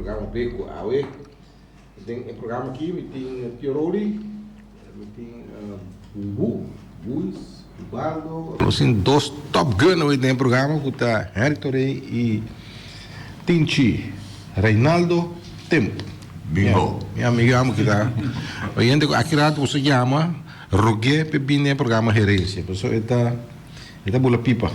programa Beku Awe. Den e programa aki mi tin Tio Roli, mi tin Bubu, Buis, Ubaldo. Nos tin dos top gun awe den e programa ku ta Henry Torey i Tinchi Reinaldo Temp. Bingo. Mi amigo amo ki ta oyente ku aki rato boso yama rog'é p'e bini den e programa Herencia pasobra e ta E ta bula pipa.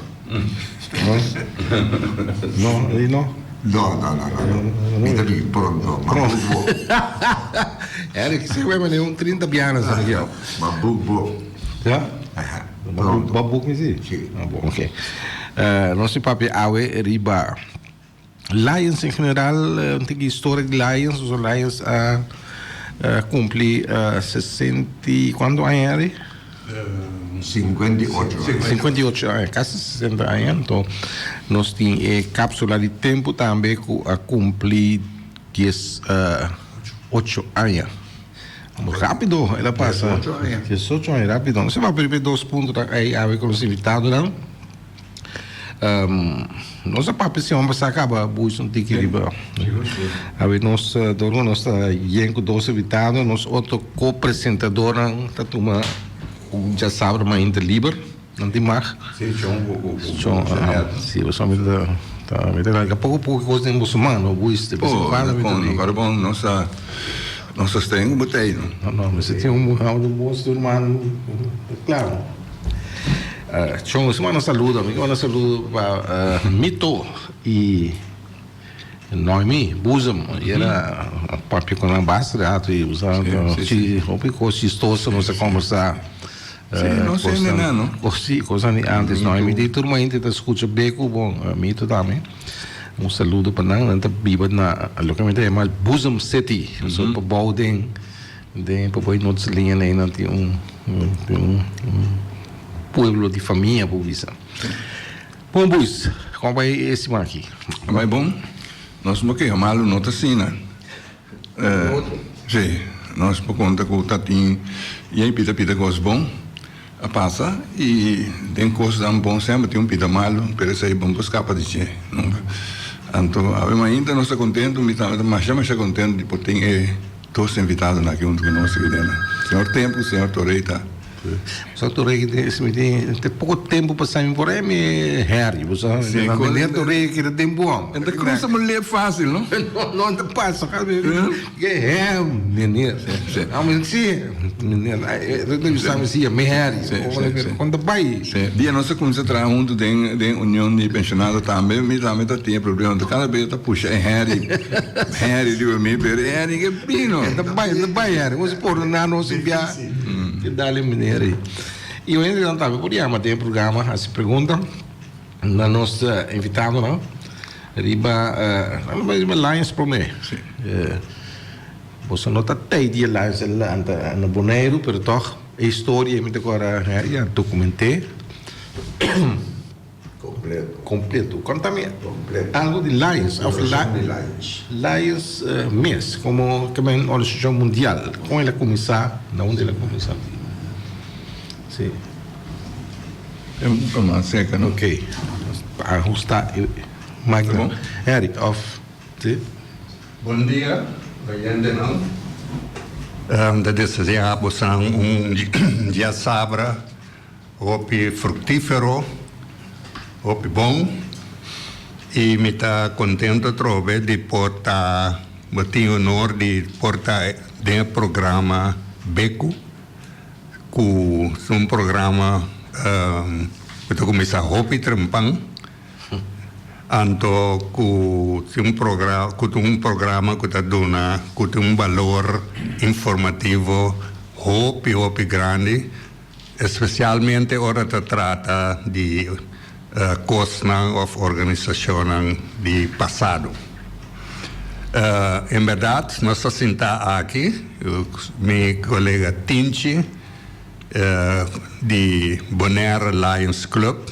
No, ei no. No, no, no, no, no. Mi ta bin pronto. Ma buk bo. Eric, si wei mane un 30 bianas na aquí. Ma buk bo. Ja? Aha. Pronto. Ba buk mi si? Si. Ah, bon, ok. Nos tin papia awe riba Lions en general, un tiki historia di Lions, pasobra Lions a cumpli 60 y cuanto aña Harry? 58 aña. 58 aña, casi 60 aña. Anto nos tin e capsula di tempo tambe cu a cumpli dies ocho aña. Rapido el a pasa. 18 aña. 18 aña, rapido. Nos a papia riba e dos puntonan ey awe cu nos invitadonan. Nos a papia si homber sa caba buis un tiki riba. Awe nos dor cu nos ta yen cu dos invitado, nos otro co-presentadornan ta tuma un djasabra mainta liber, nan tin mag. Si, chon cu cu Chon, si, pasobra mi ta ta mi ta laga poco poco cos den boso man, no buis de bes en cuando mi ta Oh, di. no, bon, nos ta nos ta sten cu botey, no. No, no, mester tin un un bos di hermano, claro. Chon, nos manda saludo. Mi manda saludo pa Mito y Noemi Boezem. I era papia ku nan basta rato i usa si hopi kos chistoso nos a kombersá. Sí, no sé de nada, no? Sí, kosan di antes. Noemi di tur mainta ta skucha Beku, bon, Mito tambe. Un saludo pa nan. Nan ta biba na loke mi ta yama Boezem City. So pa bou den. Den pa bai nots liña nei nan tin un un pueblo di famia por bisa. Bon boys, kon bai e siman aki? A bai bon. Nos por keha malu no ta asina. Si, nos por konta ku ta tin yei pita pita kos bon a pasa i den kosnan bon semper tin un pita malu pero esei bon por skapa di dje nunka. Anto awe mainta nos ta kontentu, mi tambe ta masha masha kontentu di por tin e. Dos invitadonan aki huntu ku nos aki den Señor Tempo, Señor Torrey ta. Señor Torrey mi tin te poko tempo pasa mi por ahí mi Harry bo sa meneer Torrey keda den bo. En ta cruza bo lep fácil no? No no ta pasa ke he meneer amo si meneer ta bisa mi si mi Harry kon ta bai. Dia nos a cuminsa traha huntu den den union di pensionado tambe mi tambe ta tin e problema cada bes ta pusha e Harry. Henry riba mi, pero Henry ke bino. E ta bai, e ta bai Henry. Nos pordoná nos un bia. Ke dale meneer ei. I Henry nan tambe por yama den e programa hasi pregunta na nos invitadonan riba nan bai riba Lions promé. Boso no ta tei di e Lions na Boneiru pero tòg e historia mi ta kòrda Henry a dokument'é. Completo. Completo. Contame Completo. algo di Lions of Fundacion di Lions. Lions mes como ke men organisacion mundial. Con el a cuminsa? Na unda el a cuminsa? Si. Un poco mas cerca, no? Ok. Pa ahusta e micro. Harry of si. Bon dia, oyentenan. Ta desea bosan un dia sabra. Hopi fructifero, hopi bon y mi ta contento atrobe di por ta, bo tin honor di por ta den e programa Becu, cu ta un programa cu ta cuminsa hopi trempan, anto cu tin un progra cu tin un programa cu ta duna, cu tin un balor informativo hopi hopi grandi. Especialmente ora ta trata di cosnan of organisacionnan di pasado. En berdad nos ta sinta aki, mi colega Tinchi di Bonaire Lions Club,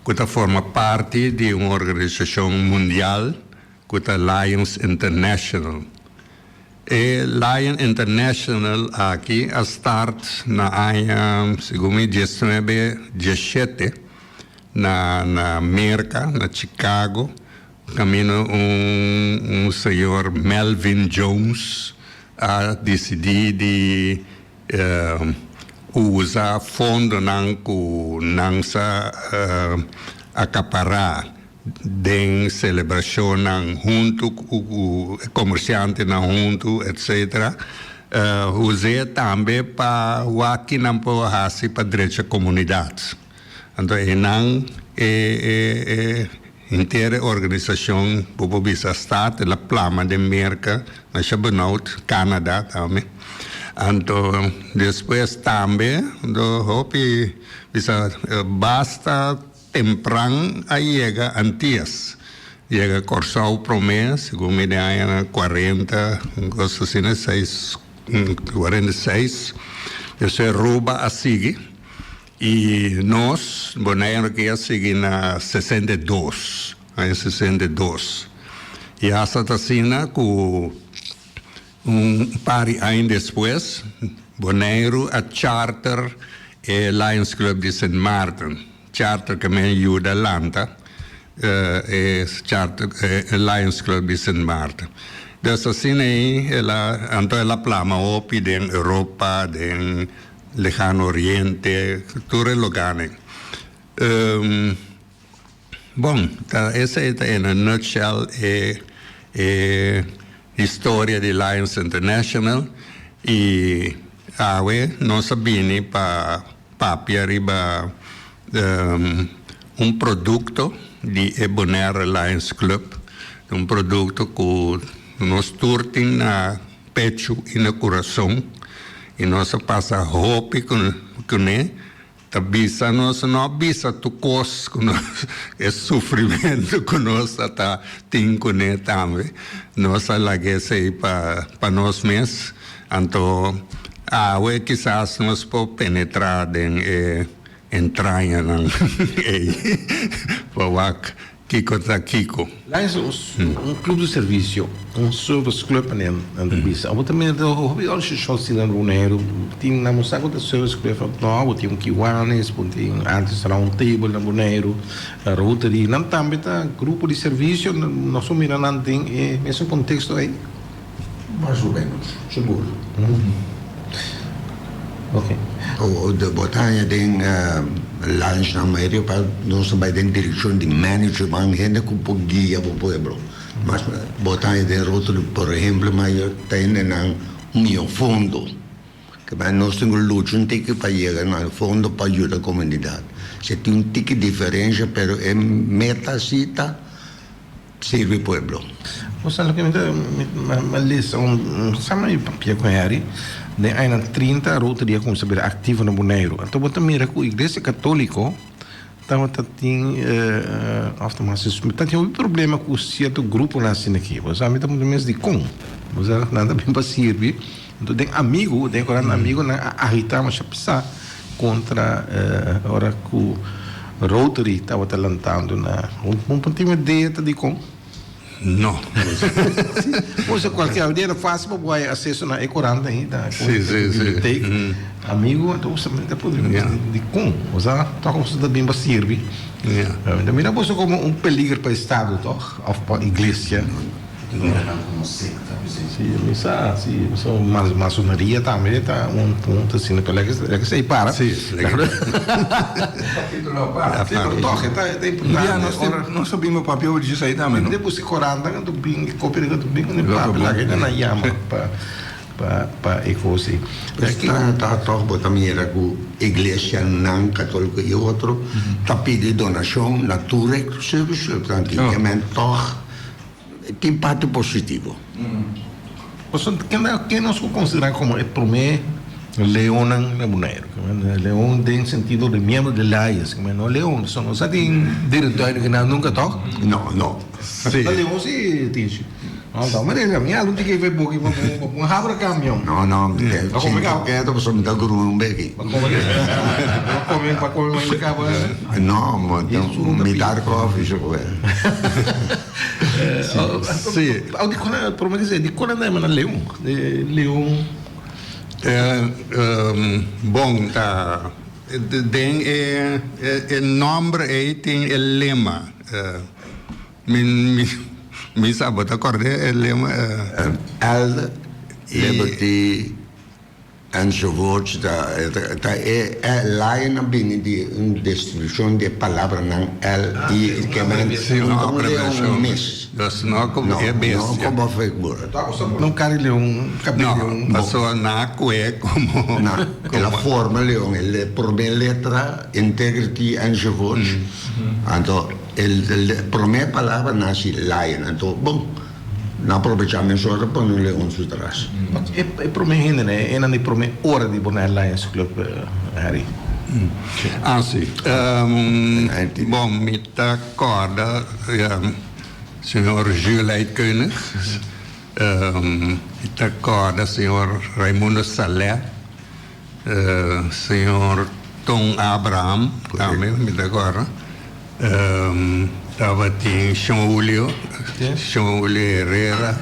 cu ta forma parti di un organisacion mundial cu ta Lions International. E Lion International aki a start na aña segun mi diesnuebe diesshete na na Merka, na Chicago. Camino un un señor Melvin Jones a dicidi di usa fondonan cu nan sa acapara den celebracionnan hunto cu e comerciantenan hunto etc. Us'e tambe pa wak kinan por haci pa drecha comunidad. Anto einan e e henter e organisashon bo por bisa start el a plama den Merka, masha benout, Canada tambe. Anto despues tambe do hopi bisa basta tempran a yega Antias, yega Kòrsou promé segun mi den añanan kuarenta un kos asina seis 46, despues Aruba a sigui. I nos, Boneiru ke a sigui na 62, aña 62. I hasta ta asina ku un par di aña despues Boneiru a charter e Lions Club di Sint Maarten. Charter ke men yuda lanta e charter e Lions Club di Sint Maarten. Dus asina ei el a anto el a plama hopi den Europa, den Lejano Oriente, tur e lugarnan. Bon, ta esei ta in a nutshell e e historia di Lions International y awe nos a bini pa papia riba un producto di e Bonaire Lions Club, un producto cu nos tur tin na pechu i na kurason i nos a pasa hopi kuné ta bisa nos no a bisa tur kos ku nos e sufrimentu ku nos a ta tin kuné tambe nos a laga esei pa pa nos mes anto awe kisas nos por penetra den e entrañanan ei pa wak Kiko ta kiko? Lions ta un club di servicio, un service club manera nan ta bisa. Abo ta mira ta hopi organisashon asina na Boneiru. Tin nan bo sa ku ta service club of no, bo tin un Kiwanis, bo tin antes Round Table na Boneiru, Rotary. Nan tambe ta grupo di servicio, nos por mira nan den e mesun contexto ei? Mas o menos, sigur. Ok. O de bo ta haña den lunchnan mayoria pa nos ta bai den direkshon di managerman, hende ku por guia bo pueblo. Mas bo ta haña den Rotary por ehemplo mayor ta hendenan un mihó fondo. Ke bai nos tin ku lucha un tiki pa yega na e fondo pa yuda komunidat. Si tin un tiki diferensha pero e meta si ta. Sirbi pueblo. Bo sa loke mi ta mi a lesa un sama mi papia ku Harry den añanan trinta Rotary a kuminsá bira aktivo na Boneiru. Anto bo ta mira ku iglesia katoliko tabata tin òf ta mas ta tin hopi problema ku sierto gruponan asina aki. Bo sa mi ta puntra mi mes dikon? Bo sa nan ta bin pa sirbi. Anto den amigu den koran amigu nan a agitá masha pisá kontra ora ku Rotary tabata lantando na un por tin idea ta dikon? No. Bo sa kualke idea ta fásil pa bo haya aseso na e korant ahi ta Sí, sí, sí. bibliotek amigu anto bo sa ta puntra mi dikon? Bo sa tòg boso ta bin pa sirbi. Mi ta mira boso komo un peliger pa estado tòg òf pa iglesia. Mira nan como secta p'esei. Si, mi sa, si, pasobra mas masoneria tambe ta un punto asina, pero lek lek esei para. Si, lek Capítulo aparte. Si, pero tog e ta e ta importante. Ya, nos tin, nos ta bin pa papia over di esei tambe, no? Hende buska koranta nan ta bin, kopia nan ta bin ku nan papia, laga hende nan yama pa pa pa e kos ei. Esta ta tog bo ta mira ku iglesianan katoliko i otro ta pidi donashon na tur e servicio, men tog Tin parti positivo. Pasobra kende ken nos por konsiderá komo e promé leonnan na Boneiru? Leon den sentido di miembro di Lions, no leon, pasobra nos a tin director di nan nunka tòg? No, no. Si. Ta leon si, Tishi. No, ta manera mi algun tiki fe boki pa bo habra kamion. No, no, mi ta sinti keto pasobra mi ta grui un beki. Pa come, pa come, pa come mainta caba. No, mitar koffie so koe. Si. Di kon prome di di kon nan na leon? Leon. Bon ta den e e nomber ei tin e lema. Mi mi. Mi sa bo ta kòrda e lema? L, Liberty enzovoorts ta ta e lion a bini di un destruccion di e palabranan L I ke men Sí, un no ta un leon abreviacion. mes. Dus no como No, e no bestia. como figura. No cari leon, cabei No, leon. pasobra nan a kue como Na, el a como. forma leon, e prome letra, integrity enzovoorts. Anto e prome palabra naci lion. Anto bon. Nan aprovecha mesora pa pone un leon su tras. E prome hendenan e nan di prome ora di Bonaire Lions Club, Harry. Ah si. Bon, mi ta kòrda señor Jules Leitkönig, mi ta kòrda señor Raimundo Saleh, Señor Ton Abraham tambe mi ta acorda. Tabatin Shon Julio, Shon Julio Herrera.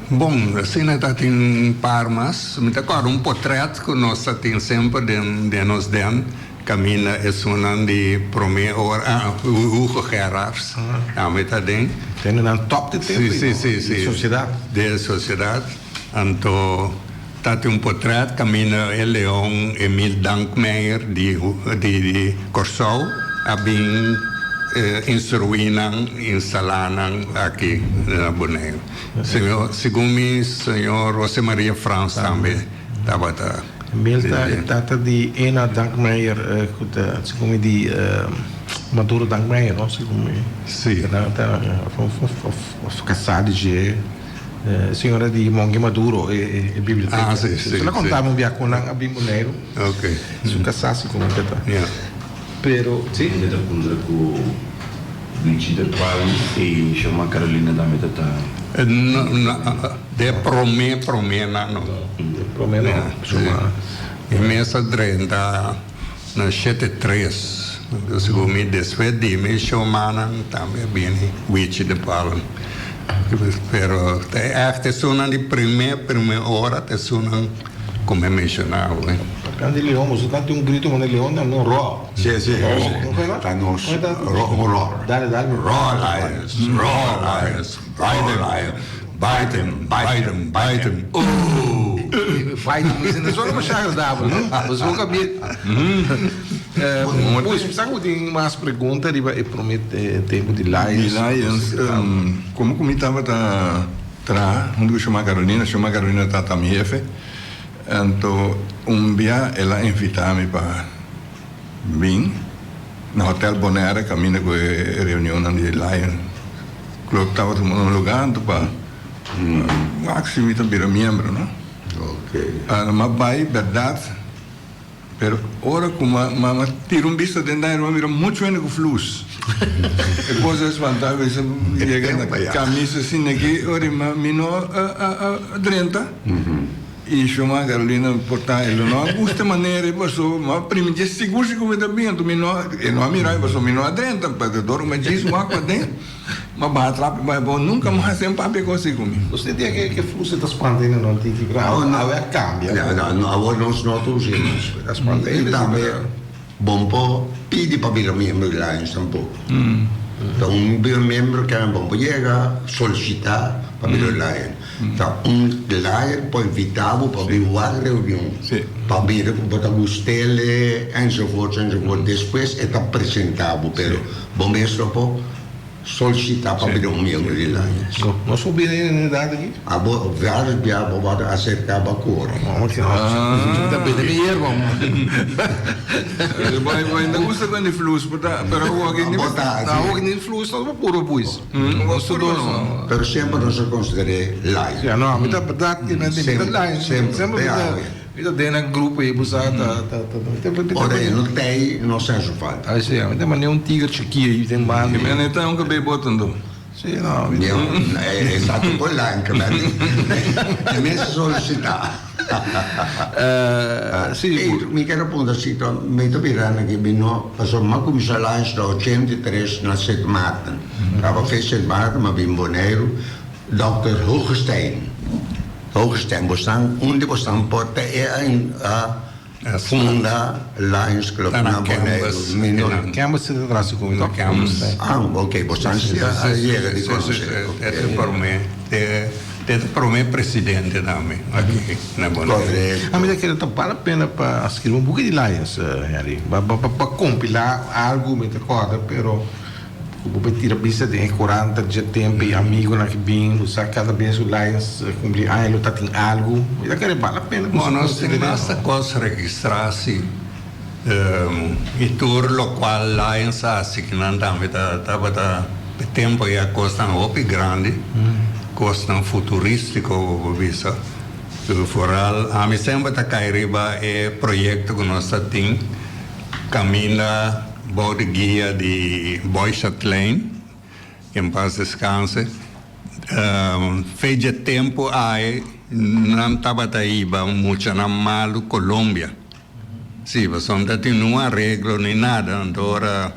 Bon, asina tabatin un par mas. Mi ta acorda un potret cu nos ta tin semper den nos den. Caminda esunnan di prome ora, ah, Hugo Gerharts tambe ta den. Tene nan top di tempo Si, si, si, di sociedad. Di sociedad. Anto ta tin un potret caminda e Leon Emil Dankmeijer di di Corsou a bin instrui nan, instala nan aki na Boneiru. Señor, segun mi, señor Jose Maria Frans tambe tabata. Emil ta e tata di Ena Dankmeijer cu ta segun mi di Maduro Dankmeijer no segun mi. Si. Ta of casá di dje. Señora di Mongi Maduro e e biblioteca. Ah, si, si. Su la contami un bia con nan a bin Boneiru. Ok. Su casá si como ke ta. Ya. Pero, si. Hende ta puntra cu Luigi de Palm y Shoma Carolina tambe ta ta. No, no, de prome prome nan no. De prome no. Shoma. E mes a drenta na shete tres. Segun mi despues di mi showmannan tambe a bini Wichi de Palm. Pero ta e echt esunnan di primer primer ora ta esunnan ku mi a menshoná awe. Papian di leon, boso ta tin un grito manera leon nan un roar. Si, si, ta nos un roar. Dale, dale. Roar lions, roar lions, bite them, bite them, bite them, bite them, ooh. Bite them, esei no suena masha agradabel, no? Boso boka bien. Pues, mi sa ku tin mas pregunta riba e prome tempu di Lions. Di Lions, komo ku mi tabata traha huntu ku Shuma Carolina, Shuma Carolina tabata mi hefe, anto un bia el a invita mi pa bin na Hotel Bonaire kaminda ku e reunionnan di Lions Club tabata tuma lugá, anto pa wak si mi ta bira miembro, no? Mi a bai bèrdat. Pero ora cu mama tira un bista den daño, mama mira mucho hende cu flus. E cos a spanta mi, bisa yega na camisa asina aki, ora mi no a drenta. Y shuma Carolina por ta e lo no a gusta e manera y paso mama primi dje sigur si cu mi ta bin, anto mi no e no a mira mi paso mi no a drenta, pero dor cu mi a djis wak paden. Ma baha trapi bai bo nunca mas den papia cos ei cu mi. Nos tin dia ke fluse ta spanta hende no tiki pero awe a cambia. No, no, awor nos no ta usa mas. Ta spanta hende I tambe bon por pidi pa bira miembro di Lions tampoco. Ta un bira miembro ke bon por yega solicita pa bira Lion. Ta un Lion por invita bo pa bin wak reunion, pa mira ku bo ta gust'el enzovoorts enzovoorts. Despues e ta presenta bo pero bo mes no por Solicita pa bira un miembro di Lions. No, no subi na e edad aki. Abo varios bia bo wòrdu aserká pa kore. Ta bende mi yerba man. Bo no gusta bende flus por ta pero awor aki ni Bo ta No awor aki ni flus no ta puro puis. Nos tur dos no. Pero semper nos a konsider'é Lion. Ya no mi ta berdad mi ta Lion. Semper te awe. Mi ta den nan grupo ei bo sa ta ta ta Ora e no ta ei no sa su falta. Ai si, mi ta manera un tiger chikí ei den banda. Mi mene ta un kabei bota anto. Si no. Mi e sa tur por lanka mi mester solisitá. Si. Ei mi kier a punta si to mi ta birando aki mi no pasobra mi a kuminsá lunch na 83 na Sint Maarten. Tabata fe Sint Maarten mi a bin Boneiru Dòkter Hoogestein. Hoogestein, bosnan, un di bosnan por ta e a. funda Lions Club na Boneiru. Mi no. Campbell si ta tras ku mi. Campbell. Ah, ok, bo san si a yega di konosé. E ta promé, e ta promé presidente tambe aki na Boneiru. Korekto. Ami ta kere ta bal la pena pa skirbi un buki di Lions, Henry. Pa kompilá algu mi ta kòrda, pero ku bo por tira bista den e korant dje tempu i amigunan ki bin, bo sa kada bes ku Lions kumpli aña lo ta tin algu. Mi ta kere bal la pena Bon, nos tin basta kos registrá si. I tur lokual Lions a hasi ki nan tambe ta tabata e tempu ei a kosnan hopi grandi, kosnan futurístiko bo por bisa. Foral ami semper ta kai riba e proyekto ku nos ta tin kaminda bou di guia di Boy Chatelain, ke en pas deskanse. Fe dje tempu ai nan tabata hiba muchanan malu Colombia. Sí, pasobra no ta tin niun areglo ni nada, anto ora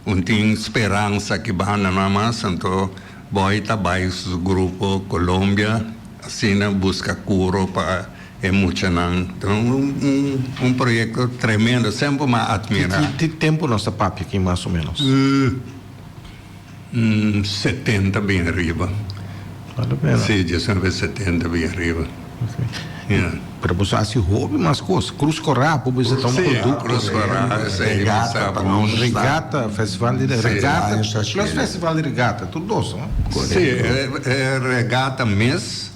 un tin speransa ki banda nan mas, anto Boy ta bai su grupo Colombia asina buska kuro pa e muchanan. Un un proyekto tremendo, semper mi a atmirá. Ki tempu nos ta papia aki mas o menos? 70 bin ariba. Vale pena. Sí, diesnuebe 70 bin ariba. Ya. Pero boso hasi hopi mas kos. Cruz Corá por bisa ta un Sí, produkto. Cruz Corá, esei Regata pa nos. Regata, festival di regata, plus festival di regata, tur dos, no? Sí, e regata mes,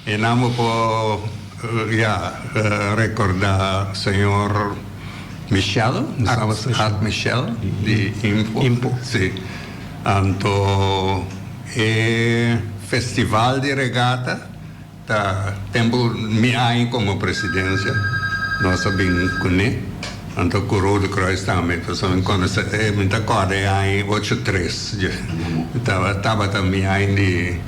e nan bo por ya recorda señor Michel, Art Michel di Impo. Impo. Sí. Anto e festival di regata ta tempo mi aña como presidencia nos a bin cune, anto cu Rode Kruis tambe, pasobra mi conoce, mi ta corda e aña ocho tres tabata mi aña di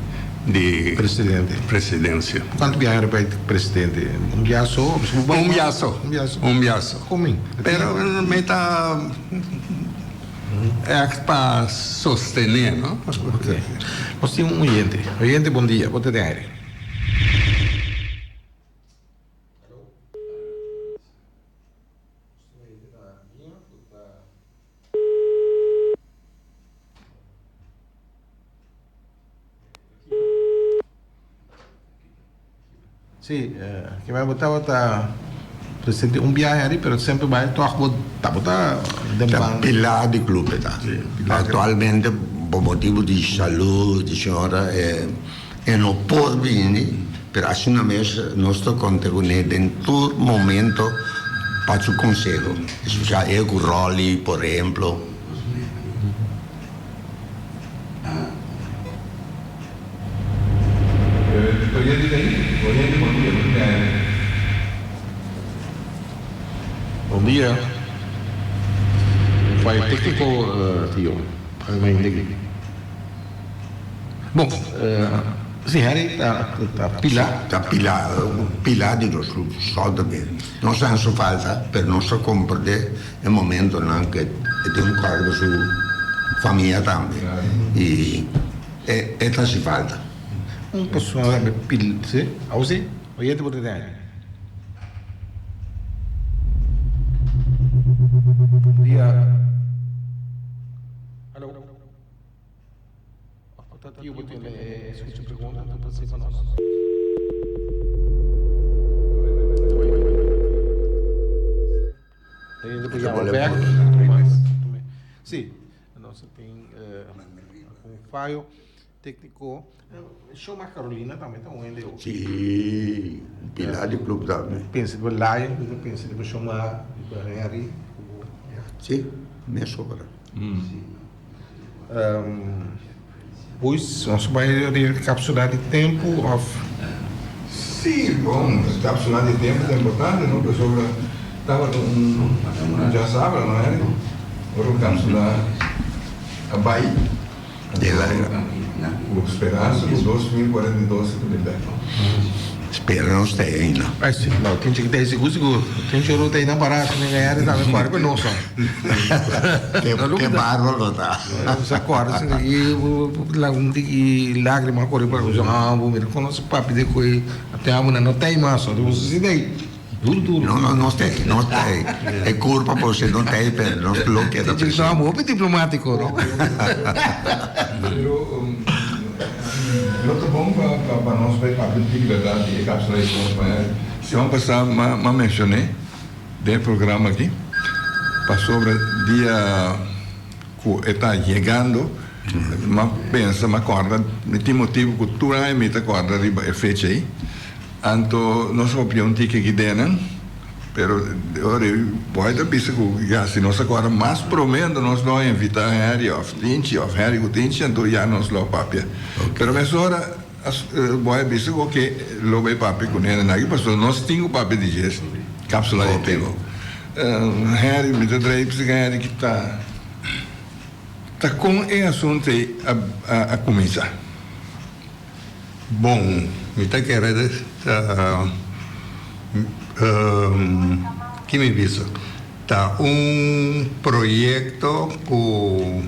di Presidente. presidencia. Cuanto biaha riba e presidente? Un biaha so? Un biaha so. Un biaha so. Un biaha so. Con Pero mi ta echt pa sostene, no? Ok. Nos tin un oyente. Oyente, bon dia. Bo ta den aire. Sí, ke bai bo tabata presente un biahe ari, pero semper bai tòg bo tabata den Ta banda. pilar di club e ta. Actualmente pa motibu di salud di señora e e no por bini, pero asina mes nos ta konta kuné den tur momento pa su konseho, especial e ku Rolly por ehemplo. Bon dia. Un fallo técnico tio. Bon, si Harry ta ta pila. Ta pila, pila di nos grupo, solamente. Nos a haci falta, pero nos ta comprende e momentonan cu e tin un cargo su famia tambe y e e ta haci falta. Un persona tambe pil, si? Awo si? Oyente por ta den aire. Bon dia. Alo. Of ta tio bo tende e escucha pregunta anto pa sepa nos. Teniendo pa yama bek. Sí, nos tin un fayo técnico. Shoma Carolina tambe ta un hende hopi. Sí, un pilar di club tambe. Pensa di Lion, pensa di Shoma, di Henry. Sí, mesora. Boys, nos bai recapsula di tempu of? Sí, bon, recapsula di tempu ta importante, no? Pasobra tabata un djasabra, no Eric? Ora cu capsula a bai, cu speransa cu 2042 ta bin bek. Spera nos ta ei no. Ai si, no, tin chikita ei sigur sigur. Tin choro ta ei nan pará asina en aire tambe kòrda ku nos no. Ke bárbaro ta. Nos a kòrda asina i un tiki lágrima a kore pa nos. Ah, bo mira kon nos papia di koe a te amo nan no ta ei mas no. Nos a sinti ei. Duru duru. No, no, nos t'ei, nos t'ei. E kurpa por si no t'ei, pero nos lo keda presente. Nos hopi diplomátiko, no? Pero lo ta bon pa nos bai papia un tiki bèrdat di e kapsula di nos mañana. Siman pasá m'a menshoné den e programa aki pasobra dia ku e ta yegando m'a pensa, m'a kòrda, mi tin motibu ku tur aña mi ta kòrda riba e fecha ei. Anto nos a papia un tiki aki den nan, pero ora e boy ta bisa ku ya si nos a kòrda mas promé anto nos lo a invitá Harry òf Tinchi òf Harry ku Tinchi anto ya nos lo a papia. Pero mesora boy a bisa ku oke lo bai papia ku nene nan aki pasobra nos tin ku papia di dje kapsula di tempu. Harry mi ta drei bisa ku Harry ki ta ta kon e asuntu ei a kuminsá. Bon, mi ta kere ta ki mi bisa? Ta un proyekto ku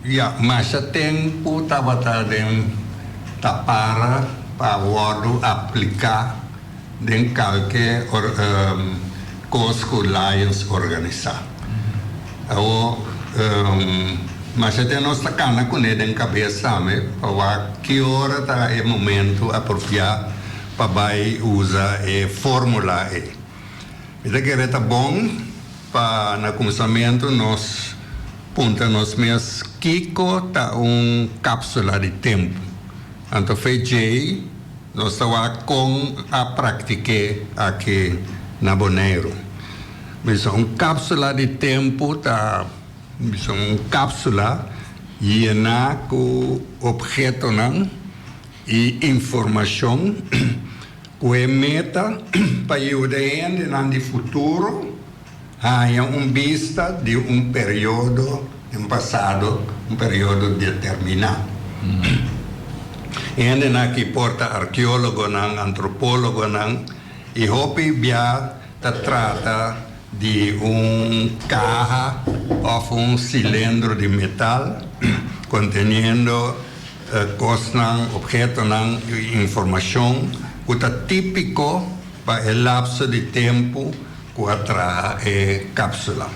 ya masha tempu tabata den ta para pa wòrdu apliká den kalke kos ku Lions organisá. Awor, masha den nos ta kana kuné den kabes tambe pa wak ki ora ta e momento apropiá pa bai usa e fórmula ei. Mi ta kere ta bon pa na kuminsamentu nos puntra nos mes kiko ta un kápsula di tempu. Anto fe djei nos ta wak kon a praktik'é aki na Boneiru. Bisa un kápsula di tempu ta bisa un kápsula yená ku ophetonan i informashon ku e meta pa yuda e hendenan di futuro haña un bista di un periodo den pasado, un periodo determiná. E hendenan aki por ta arkeólogonan, antropólogonan i hopi bia Ta trata di un kaha òf un silindro di metal konteniendo kosnan, ophetonan i informashon ku ta típiko pa e lapso di tempu ku a traha e kápsula.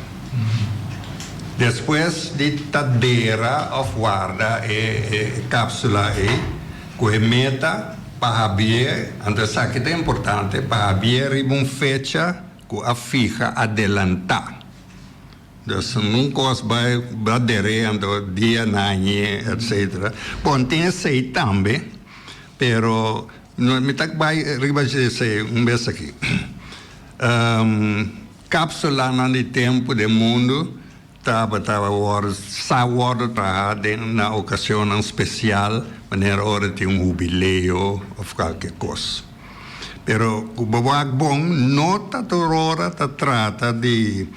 Despues di ta dera òf warda e kápsula ei ku e meta Pa habié, anto esaki ta importante, pa habié riba un fecha ku a fiha adelantá. Dus un kos bai ba deré anto dia na añe etcetera. Bon, tin esei tambe, pero mi ta bai riba esei un bes aki. Kapsulanan di tempu den mundu Tabata wòrdu sa wòrdu traha den na ocasionnan special manera ora tin un hubileo of cualke cos. Pero cu bo wak bon no ta tur ora ta trata di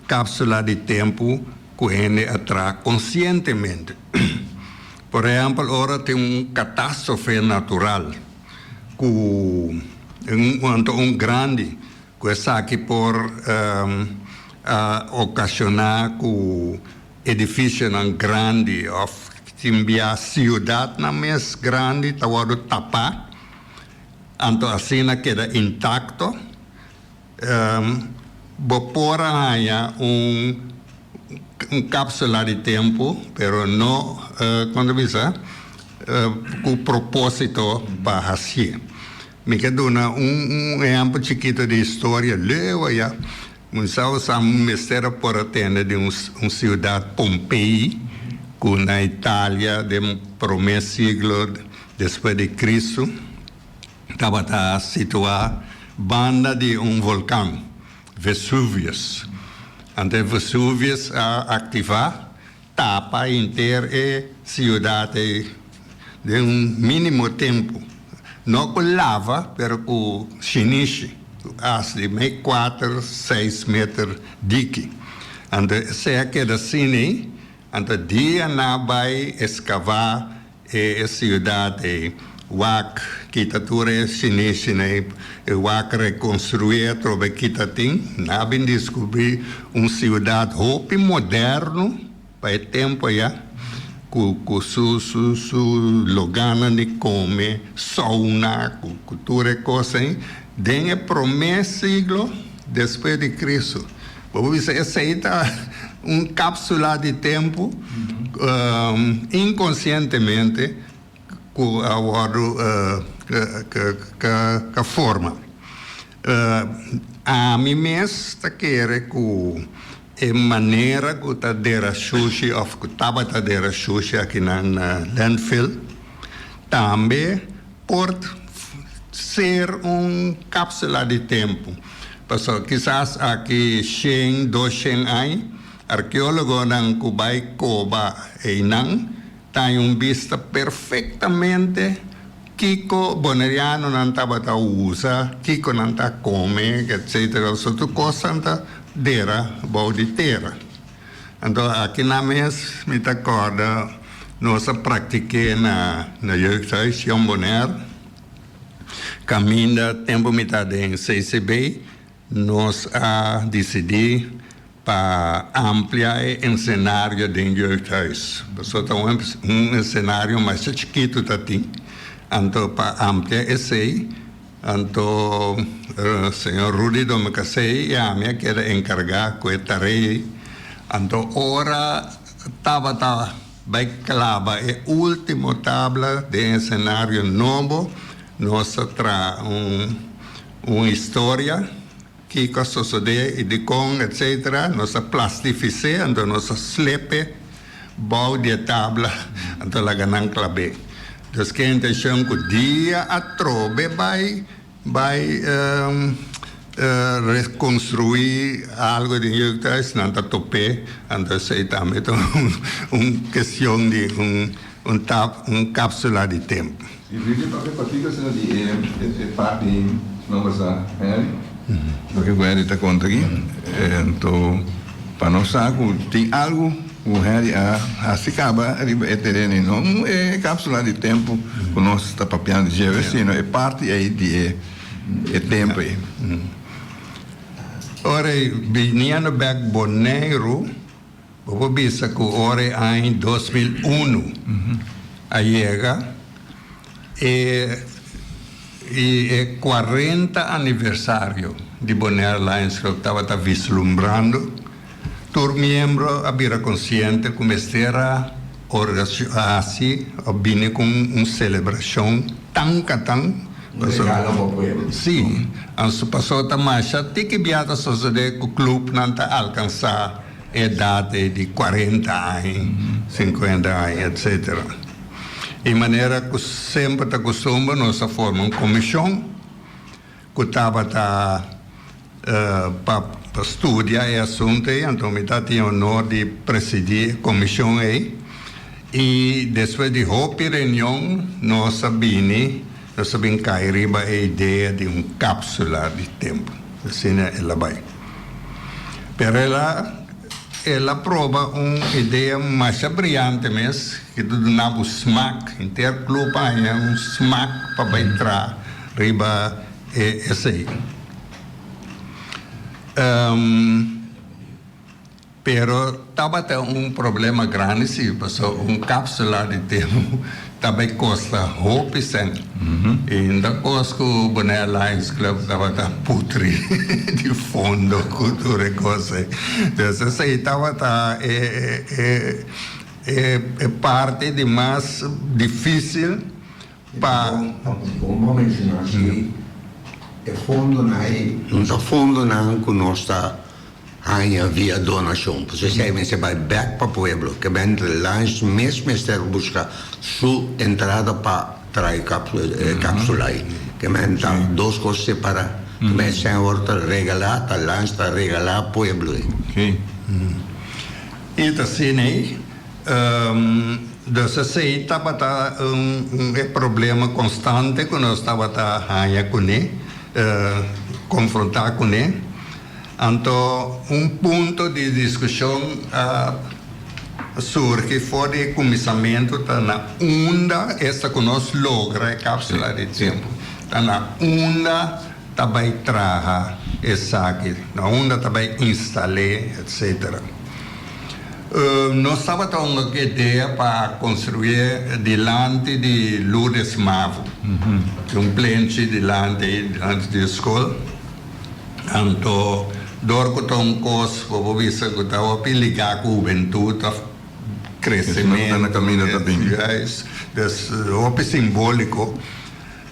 capsula di tempo cu hende a traha conscientemente. Por ehempel ora tin un catastrofe natural cu anto un grandi Ku esaki por a okashoná ku edifisionan grandi òf tin bia siudatnan mes grandi ta wòrdu tapá, anto asina keda intakto. Bo por a haña un kápsula di tempu, pero no, kon ta bisa, ku propósito pa hasié. Mi ke duna un ehempel chikito di historia leu aya. Un sa sa mester a por a tende di un siudat Pompei ku na Italia den prome siglo despues di Cristo tabata situa banda di un volkan, Vesuvius. Anto e Vesuvius a aktiva Tapa henter e siudat ei den un mínimo tempu, no ku lava pero ku shinishi, ku as di mei kuater, seis meter diki. Anto esei a keda asina ei, anto dia nan a bai eskavá e siudat ei, wak kita tur e shinishinan ei, e wak rekonstruí atrobe kita tin, nan a bin diskubrí un siudat hopi moderno pa e tempu aya. Ku ku su su su logánan di kome, sauna, ku ku tur e kos ei, den e promé siglo despues di Kristu. Bo por bisa esei ta un kápsula di tempu inkonsientemente ku a wòrdu ka forma. Ami mes ta kere ku E manera ku ta dera shushi òf ku tabata dera shushi akinan na landfill tambe por ser un kapsula di tempu. Pasobra kisas aki shen, doshen aña arkeólogonan ku bai koba einan ta haña un bista perfektamente Kiko bonerianonan tabata usa, kiko nan ta kome, etcetera. So tur kosnan ta dera bou di tera. Anto aki nan mes mi ta kòrda nos a praktik'é na na Jeugdhuis Jong Bonaire, kaminda tempu mi ta den CCB Nos a disidí pa amplia e ensenario den Jeugdhuis. Pasobra ta un ensenario masha chikitu ta tin. Anto pa amplia esei, anto señor Rudy Domecasey i ami a keda enkargá ku e tarea ei. Anto ora tabata bai klaba e último tabla den esenario nobo, nos a traha un. Un historia, kiko a sosodé i dikon, etcetera, nos a plastifis'é, anto nos a slep'e bou di e tabla, anto laga nan klab'é. Dus ke intenshon ku dia atrobe bai bai rekonstruí algu den jeugdhuis, nan ta top'é, anto esei tambe ta un kestion di un un tap un kapsula di tempu. I Biblia papia pakiko asina di e e parti nomber sa Henry? Loke ku Henry ta konta aki, anto pa nos sa ku tin algu ku Henry a hasi kaba riba e tereno i no e kapsula di tempu ku nos ta papiando dje, sino e parti ei di e e tempu ei. Ora e biniendo bek Boneiru. Bo por bisa ku ora e aña 2001 a yega e i e kuarenta aniversario di Bonaire Lions Club tabata vislumbrando, tur miembro a bira konsiente ku mester a hasi òf bini ku un selebrashon tan katan. Un regalo pa pueblo. Sí, anso pasobra ta masha tiki bia ta sosodé ku klupnan ta alkansá Edat ei di kuarenta aña, sinkuenta aña, etsetera. I manera ku semper ta kustumber nos a forma un komishon ku tabata pa pa studia e asuntu ei, anto mi ta tin honor di presidí e komishon ei. I despues di hopi reunion nos a bini, nos a bin kai riba e idea di un kapsula di tempu. Asina el a bai. Pero el a el a proba un idea masha briante mes ki ta duna bo smak, henter club a haña un smak pa bai tra riba e esei. Pero tabata un problema grandi si, pasobra un capsula di tempu ta bay costa hopi cent. Y no ta cos cu Bonaire Lions Club tabata putri di fondo cu tur e cos ey. Dus esey tabata e e e parti di mas dificil pa. Bon bo menciona si e fondonan ei no ta fondonan cu nos ta haña via donacion. Pues esei mester bai bek pa pueblo. Ke ben Lions mes mester busca su entrada pa trae capsula ei. Ke men ta dos cos separa. Ke men esei awor ta regala, ta Lions ta regala pueblo ei. I ta asina ei. Dus esei tabata un e problema konstante ku nos tabata haña kuné, konfrontá kuné. Anto un punto di diskushon a surgi for di e kuminsamentu ta na unda esta ku nos logra e kapsula di tempu, ta na unda ta bai traha esaki, na unda ta bai instal'é, etsetera. Nos tabata un idea pa construye dilanti di Lourdes Mavo. Tin un plenchi dilanti, dilanti di e school. Anto dor cu ta un cos bo por bisa cu ta hopi liga cu hubentud of crecemento. Juist. Dus hopi simbolico.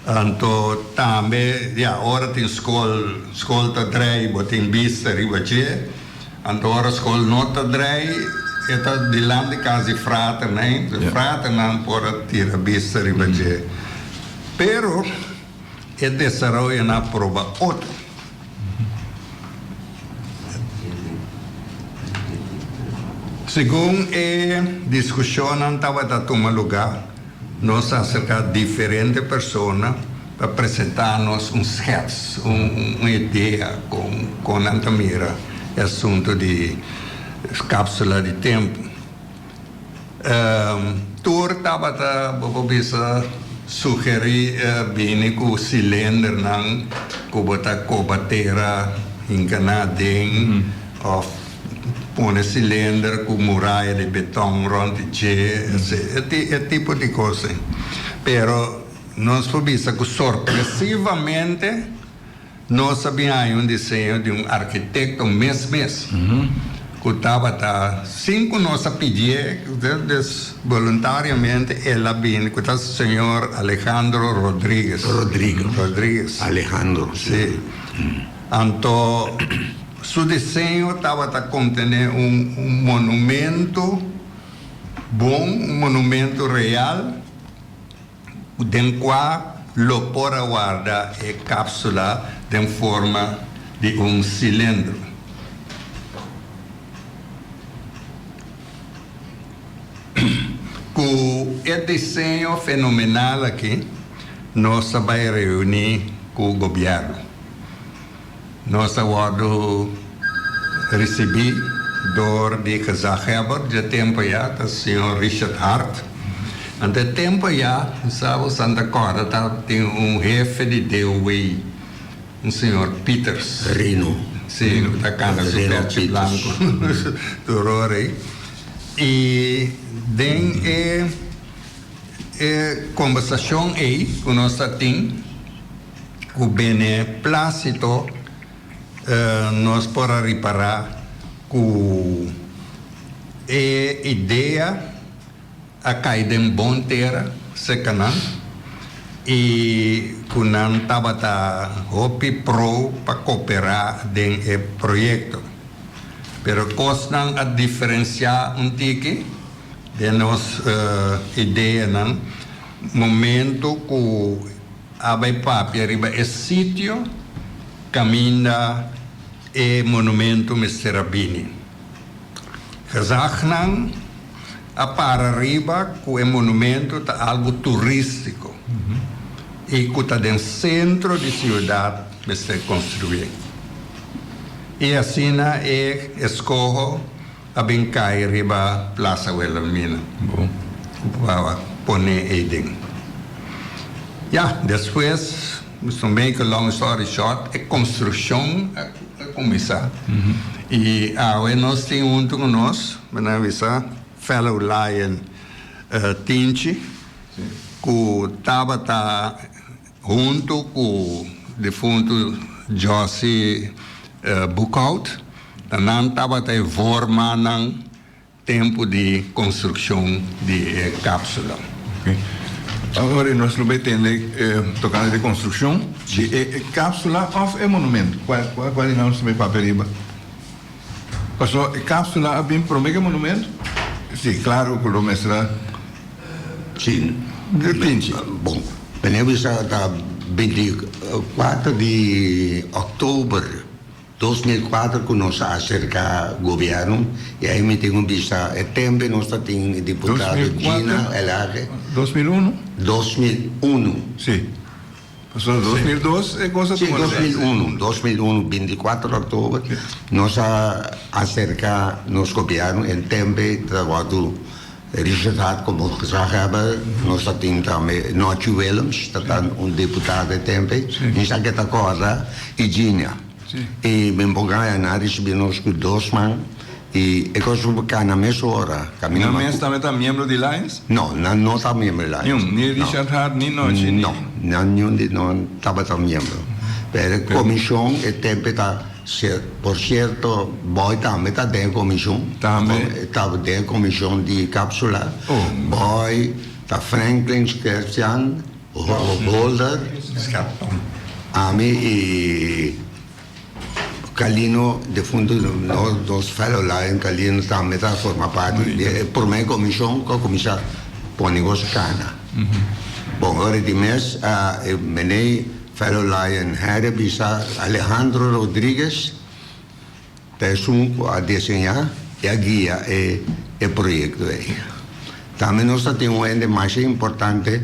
Anto tambe, ya, ora tin skol, skol ta drei, bo tin bista riba dje. Anto ora skol no ta drei, e ta dilanti kas di fraternan, e fraternan por a tira bista riba dje. Pero e desaroyonan a proba otro. Segun e diskushonnan tabata tuma lugá, nos a aserká diferente persona pa presentá nos un skèts, un idea kon kon nan ta mira e asuntu di kápsula di tempu. Tur tabata, bo por bisa, sugerí bini ku silindernan ku bo ta koba tera hinka nan aden òf pone silinder ku muraya di beton rònt di dje, e tipo di kos ei. Pero nos por bisa ku sorpresivamente Nos a bin haña un diseño di un arkitekto mes mes ku tabata sin ku nos a pidié, dus boluntariamente el a bini ku ta señor Alejandro Rodriguez. Rodriguez. Rodriguez. Alejandro. Si. Anto su diseño tabata kontené un monumento bon, un monumento real. Den kua lo por a warda e kapsula den forma di un silindro. Ku e diseño fenomenal aki nos a bai reuní ku gobièrnu. Nos a wòrdu risibí dor di gezaghebber dje tempu ayá, ta señor Richard Hart. Anto e tempu ayá, mi sa bo Santa kòrda, tabatin un hefe di DOW, un señor Pieters. Rino. Sí, ku ta kanta su Rino pèchi Pieters. blanku tur ora ei. I den e e kombersashon ei ku nos ta tin, Ku beneplácito nos por a ripará ku e idea a kai den bon tera serka nan i ku nan tabata hopi pro pa koperá den e proyekto. Pero kosnan a diferensiá un tiki den nos ideanan momento ku A bai papia riba e sitio kaminda e monumento mester a bini. Gezagnan a para riba ku e monumento ta algu turístiko i ku ta den sentro di siudat mester konstruí. I asina e eskoho A bin kai riba Plaza Wilhelmina. Bon. Pa pone ei den. Ya, despues, to make a long story short, e construccion a cuminsa. Y awe nos tin hunto cu nos, mi nan bisa, fellow Lion Tinchi, cu tabata Huntu ku defuntu Jossy Boekhout, ta nan tabata e voormannan tempu di konstrukshon di e kapsula. Awor nos lo bay tende tocante di construccion di e capsula of e monumento. Cual cual di nan nos ta bay papia riba? Paso e capsula a bin prome ke monumento? Si, claro cu lo mester a. Si. Pinchi. Bon, meneer bisa ta 24 di october 2004 cu nos a acerca gobierno y ahí mi tin un bisa e tempo nos ta tin diputado Gina Elhage. 2001? 2001. Si. Pasobra 2002 e cosa Sí, tuma lugar. 2001, 2001, 24 di october, nos a acerca nos gobierno en tembe ta wordo Richard Hart como gezaghebber, nos ta tin tambe Nochi Willems, ta ta un diputado e tembe, mi sa ke ta corda, y Ginia. Y mi por gaya nan a ricibi nos cu dos man. I e kos ku kana mesora kaminda Nan mes tambe ta miembro di Lions? No, nan no ta miembro di Lions. Niun, ni Richard Hart, ni Nochi, ni. No, nan niun di nan tabata miembro. Pero e komishon e tempe ta, por sierto Boy tambe ta den e komishon. Tambe? Ta den e komishon di Kapsula. Boy, ta Franklin Schertjan, Holder, ami i. Calino, defunto nos fellow Lion Calino tambe ta forma parti di e prome comision cu a cuminsa pone cos cana. Bon, ora di mes e meney fellow Lion Harry a bisa Alejandro Rodriguez ta esun cu a diseña y a guia e proyecto ey. Tambe nos ta tin un hende masha importante.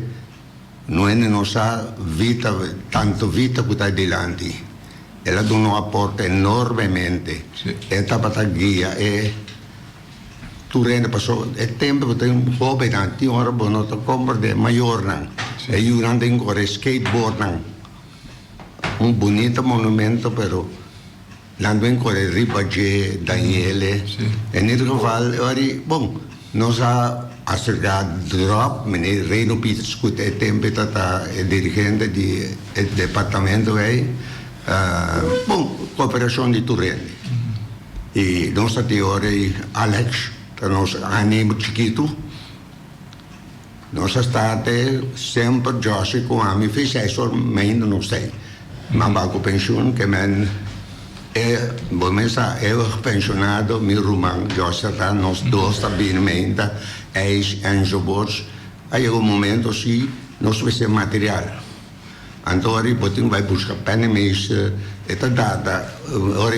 No hende no sa vita tanto vita ku ta dilanti. El a duna un aporte enormemente. E tabata guia e tur hende paso e tempo ku tin hobennan tin ora bo no ta komprende e mayornan. E yunan tin kore skateboardnan. Un bunita monumento pero. Nan ben kore riba dje Daniele. En ieder geval, e ora di, bon, nos a aserká Drop, meneer Reno Pieters ku e tempu ta ta e dirigente di e departamento ei, bon, koperashon di tur hende. I nos ta tin ora ei Alex ta nos animo chikitu. Nos a sta te semper Joshi ku ami fi seis or mainda nos tei. Ma ba ku penshun ke men e bo mes sa eeuwig penshonado mi ruman Joshi ta ta nos dos ta bini mainta eis enzovoorts. A yega un momento si nos mester material. Anto ora bo tin bai buska penningmeester e ta data ora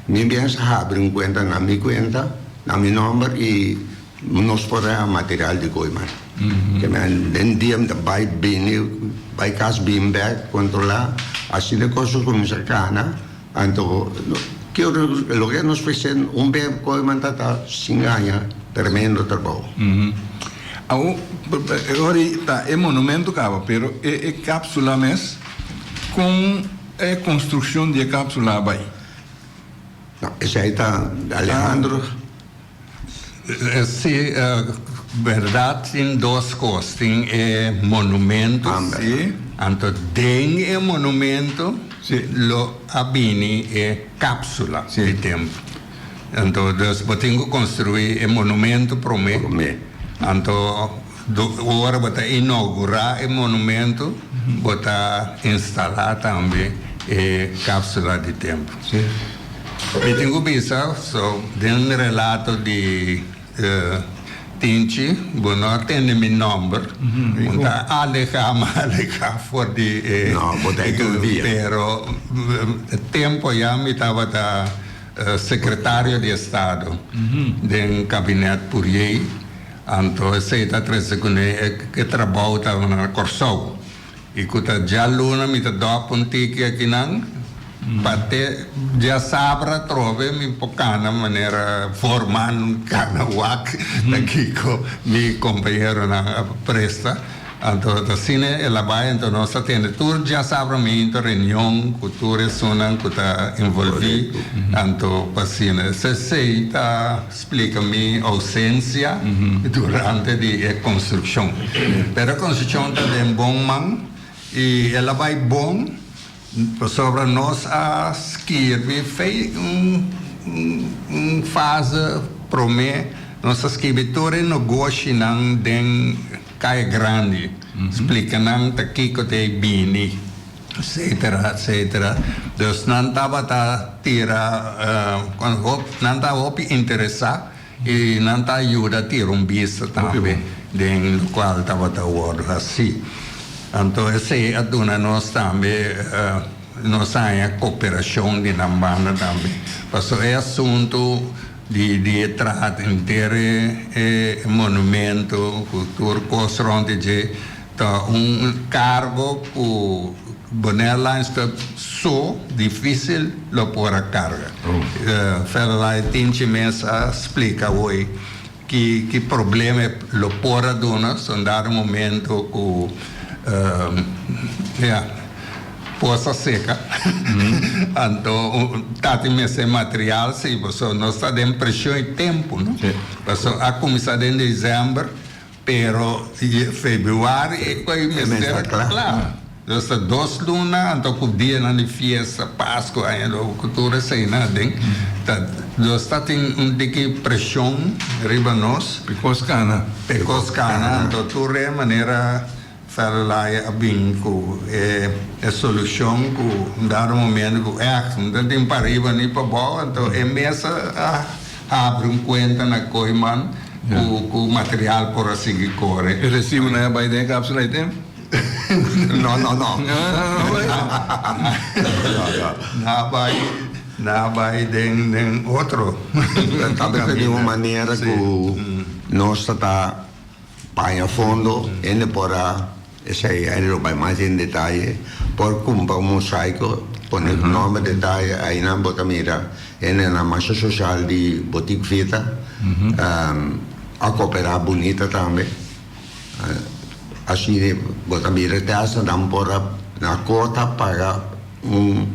mi biensa habri un kuenta na mi kuenta na mi nomber i Nos por a material di Kooiman. Ke men den dia mi ta bai bini, bai kas bin bek, kontrolá. Asina e kos a kuminsá kana. Anto ke ora loke nos mester un be Kooiman ta ta sin gaña tremendo trabou. Awor e ora ei ta e monumento kaba, pero e e kapsula mes, kon e konstrukshon di e kapsula a bai? No, esei ta Alejandro. Sí, berdad tin dos cos, tin e monumento, anto den e monumento lo a bini e capsula di tempo. Anto dus bo tin cu construi e monumento prome, anto ora bo ta inaugura e monumento bo ta instala tambe e capsula di tempo. Mi tin ku bisa, so den relato di Tinchi, bo no a tende mi nòmber, un ta alehá, mi a alehá for di e. No, bo ta e tur dia. Pero e tempu ya mi tabata sekretario di estado den kabinet Puriey, anto esei ta trese kuné e trabou tabata na Kòrsou. I ku ta djaluna mi ta dòp un tiki akinan, pa te djasabra atrobe mi por kana manera voorman kana wak ta kiko mi kompañeronan a presta. Anto ta asina el a bai, anto nos a tende tur djasabra minto reunion ku tur esunnan ku ta envolví, anto pa asina. Esei ta. Splika mi ousensia durante di e konstrukshon. Pero e konstrukshon ta den bon man i el a bai bon pasobra nos a skirbi fei un un fase promé nos a skirbi tur e nogoshinan den Kaya Grandi splika nan ta kiko ta e bini. Etcetera, etcetera. Dus nan tabata tira, nan ta hopi interesá i nan ta yuda tira un bista tambe den lokual tabata wòrdu hasí. Anto esei a duna nos tambe, nos haña koperashon di nan banda tambe. Pasobra e asuntu di di e traha henter e monumento ku tur kos rònt di dje, Ta un cargo cu Bonaire Lions Club so dificil lo por a carga. Federlai Tinchi mes a splica hoy ki ki problema e lo por a duna so un dado momento cu ya. Pos a seca. Anto tatin mester material si, pasobra nos ta den presion y tempo, no? Pasobra a cuminsa den december, pero februari e coy mester a cla. Nos ta dos luna, anto cu dianan di fiesta, Pascu, Aña Nobo, cu tur eseinan aden, ta nos ta tin un tiki presion riba nos. P'e cos cana. P'e cos cana, anto tur e manera Ferlaya a bin cu e solucion cu un dado momento cu echt no ta tin pariba ni pabao, anto e mes a habri un cuenta na Kooiman cu material por a sigui core. E recibo nan a bay den e capsula y tem? No, no, no. Nan a bay, nan a bay den otro. Tabata di un manera cu nos ta ta. Paña fondo, hende por a, esei hende lo bai mas den detaye, por cumpra un mosaico, pone nomber, detaye, ainan bo ta mira hendenan masha social di Boutique Vita, a coopera bunita tambe, asina bo ta mira te hasta nan por a na cota paga un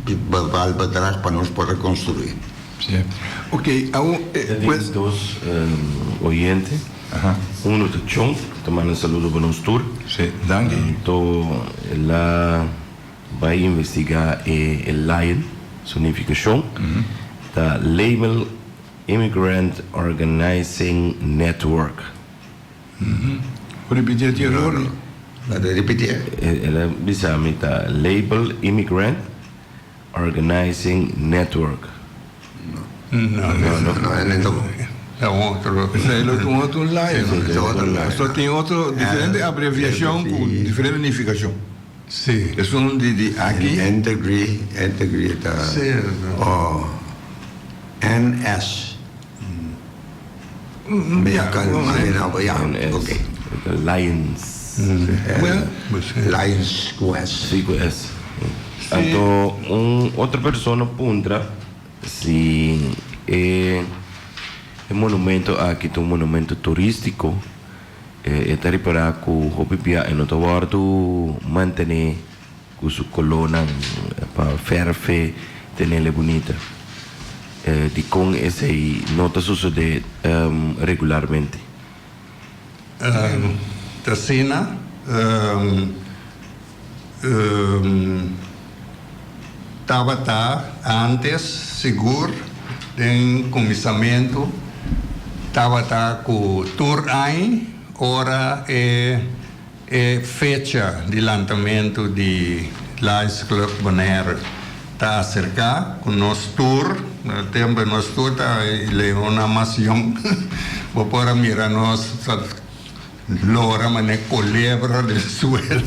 bepaald bedrag pa nos por a construi. Sí. Ok, awo e Ta tin dos oyente. Uno ta Chon, ta manda saludo pa nos tur. Sí, danki. Anto el a bai investiga e Lion, su nificacion. Ta Label Immigrant Organizing Network. Por ripitié ti error? Laga ripitié. El a bisa mi ta Label Immigrant Organizing Network. No, no, no, no, ta un otro. Esei lo ta un otro lion. Esei ta otro lion. Pasobra tin otro diferente abreviashon ku diferente nifikashon. Si. Esun di di aki. Integri, integri ta. Si. O NS. NS. Lions. Lions ku S. Si ku S. Anto un otro persona puntra si e monumento aki ta un monumento turistico. E ta ripara ku hopi bia e no ta wòrdu mantené. Ku su kolónan pa fèrfe tenel'e bunita. Dikon esei no ta sosodé regularmente? Ta asina, tabata ántes sigur den kuminsamentu tabata ku tur aña ora e. E fecha di lantamentu di Lions Club Bonaire ta aserká ku nos tur, na tempu nos tur ta leonnan mas yong, bo por a mira nos ta lora manera kolebra den suela,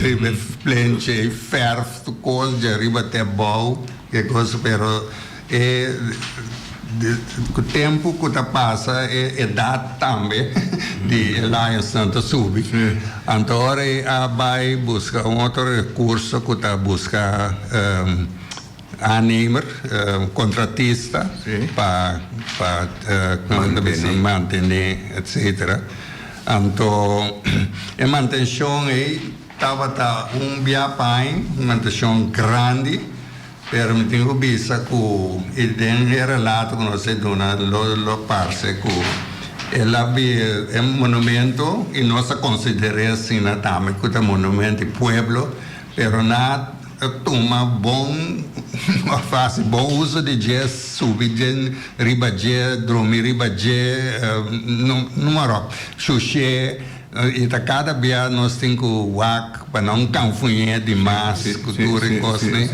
riba e plenchi ei, fèrf tur kos djariba te abou, ke kos, pero E ku tempu ku ta pasa e edat tambe di e Lionsnan ta subi. Anto ora e a bai buska un otro rekurso ku ta buska aannemer, kontratista pa pa mantene etsetera. Anto e mantenshon ei tabata un bia pa aña, un mantenshon grandi. Pero mi tin ku bisa ku i den e relato ku nos a duna lo lo parse ku el a bi e monumento i nos a konsider'é asina tambe ku ta monumento di pueblo pero nan a tuma bon òf hasi bon uso di dje subi dje riba dje drumi riba dje numa ròp shush'é. I ta kada bia nos tin ku wak pa no kanfuñé di mas ku tur e kosnan.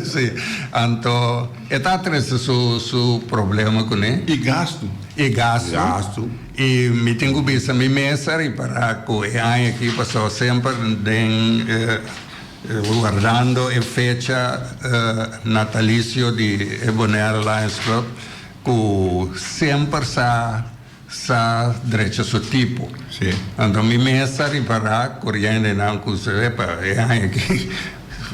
Sí, anto e ta trese su su problema kuné. I gastu. I gastu. I mi tin ku bisa mi mes a ripará ku e aña aki pasó semper den Wardando e fecha natalicio di e Bonaire Lions Club cu semper sa sa drecha su tipo. Anto mi mes a ripara corientenan cu epa e aña aki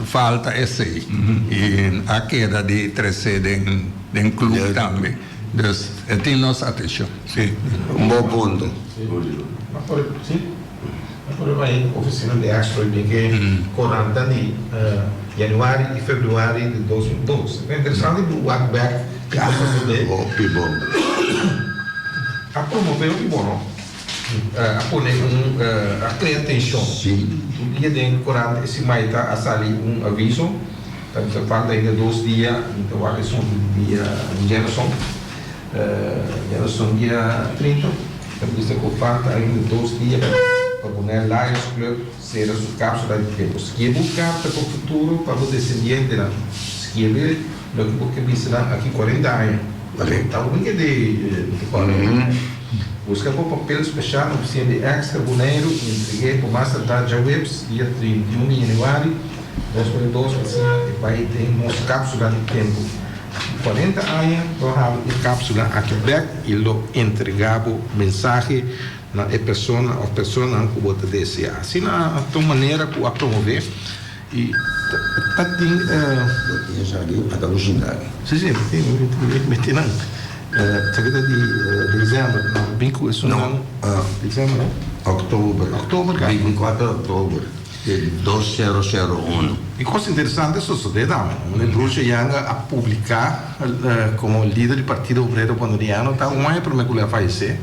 falta esey y a keda di trece den club tambe. Dus e tin nos atenshon. Sí. Un bon punto. Ma por sí, ma por bai oficina di Extra y bin ke coranta di januari y februari di 2002. Ta interesante bu wak bek kiko a sosode. Hopi bon. A promove hopi bon no. A pone un a crea tension. Sí. Un dia den corant e simaita a sali un aviso ta bisa falta ainda dos dia mi ta wak esun di dia djerason djerason dia 30 ta bisa cu falta ainda dos dia pa Bonaire Lions Club cera su capsula di tempo. Skiebe un carta pa futuro pa bo descendientenan. Skiebe loke bo ke bisa nan aki 40 aña. Ta un ke di Buska bo papel speshal na ofisina di Extra Boneiru i entreg'é pa mas tardá djaweps, dia 31 di yanüari 2002, asina e bai den nos kápsula di tempu. Aki 40 aña lo habri e kápsula aki bèk i lo entregá bo mensahe na e persona òf personanan ku bo ta deseá. Asina ta un manera ku a promové. I ta tin. Bo tin esaki ata bo sinta aki. Si, si, mi tin, mi tin nan. Esaki ta di december, no bin ku esunnan. No. December, no? October. October ka. 24 october di dos sero sero uno. E kos interesante sosode tambe, Meneer Bruce Janga a publiká komo lider di Partido Obrero Boneriano ta un aña promé ku lo a fayesé.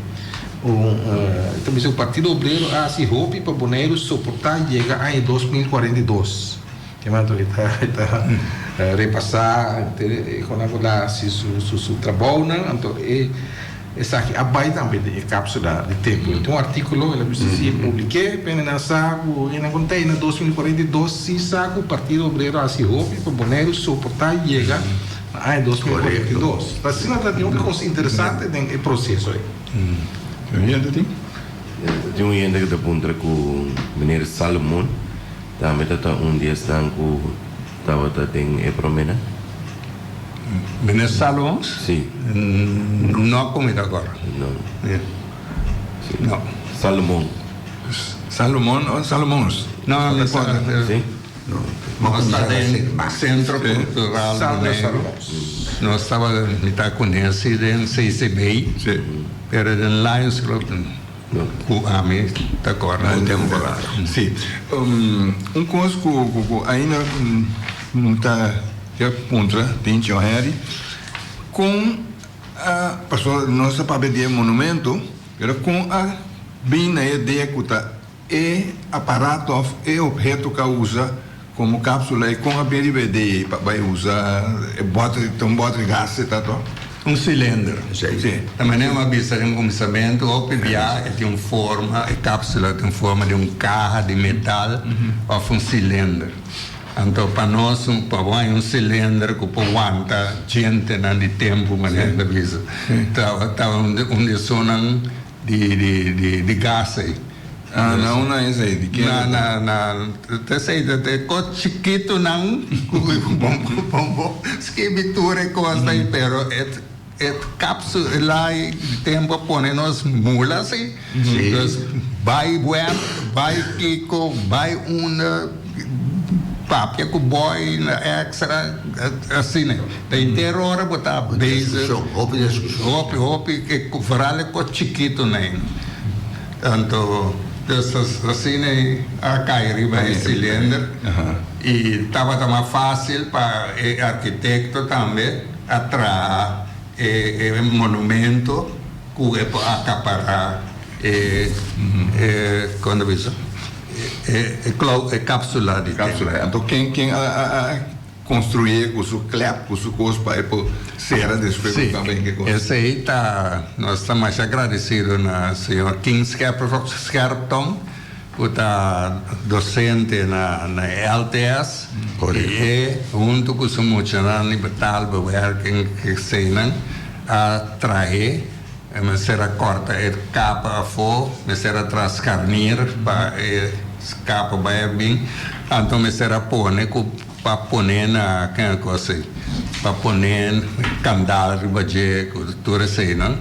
Un ta bisa ku Partido Obrero a hasi hopi pa Boneiru soportá yega aña 2042. Ke manera e ta e ta repasá e kon nan ku a hasi su su trabounan anto e esaki a bai tambe den e kapsula di tempu. E tin un artíkulo el a bisa si publik'é pende nan sa ku e nan kont'ei na 2042 si sa ku Partido Obrero a hasi hopi pa Boneiru soportá yega na aña 2042. Ta asina ta tin hopi kos interesante den e proseso ei. Un hende tin? Tin un hende ku ta puntra ku meneer Salomon tambe ta ta un di esnan ku tabata den e promenan? Meneer Salomon? Si. No ku mi ta acorda. No. Si. No. Salomon. Salomon o Salomons? No, mi ta. Si. Nos ta den Centro Cultural Boneiru. Nos tabata mitá ku Nancy den CCB, pero den Lions Club ku ami ta kòrda. Un temporada. Sí. Un kos ku ku ainda no ta ke puntra Tincho Henry, kon a, pasobra nos ta papia di e monumento, pero kon a bin na e idea ku ta E aparato of e obheto ku a usa komo kapsula i kon a bin riba e idea ei pa bai usa e bòter, ta un bòter di gas e ta to? Un silinder. Si. Ta manera mi a bisa den kuminsamentu, hopi bia e tin un forma, e kapsula tin forma di un kaha di metal of un silinder. Anto pa nos, pa bo haña un silinder ku por wanta djentenan di tempu, manera mi ta bisa, ta un di esunnan di gas ei. Ah, na una esei di kende? Na, na, na, ta esei ta e kos chikitunan ku bo bo skibi tur e kos ei, pero e e kapsula ei di tempu a pone nos mula si. Dus bai web, bai kiko, bai unda, papia ku boy na extra, asina. Ta henter ora bo ta bezig. Hopi diskushon. Hopi, hopi, vooral e kos chikitunan ei. Anto dus asina e a kai riba e silinder i tabata mas fásil pa e arkitekto tambe a traha e monumento ku e por akapará e kon ta bisa e kapsula di tempu. Anto ken ken a Construye cu su klep, cu su cos pa e por cera despues cu ta ben ke cos. Sí, esey ta, nos ta masha agradecido na señor King Scherptong cu ta docente na na e LTS y e hunto cu su muchanan di betaalbewerking eseynan a trahe, e mester a corta e capa afo, mester a traha scarnier pa e capa bay a bin, anto mester a pone cu. Pa pone na ken kos ei? Pa pone kandal riba dje ku tur eseinan.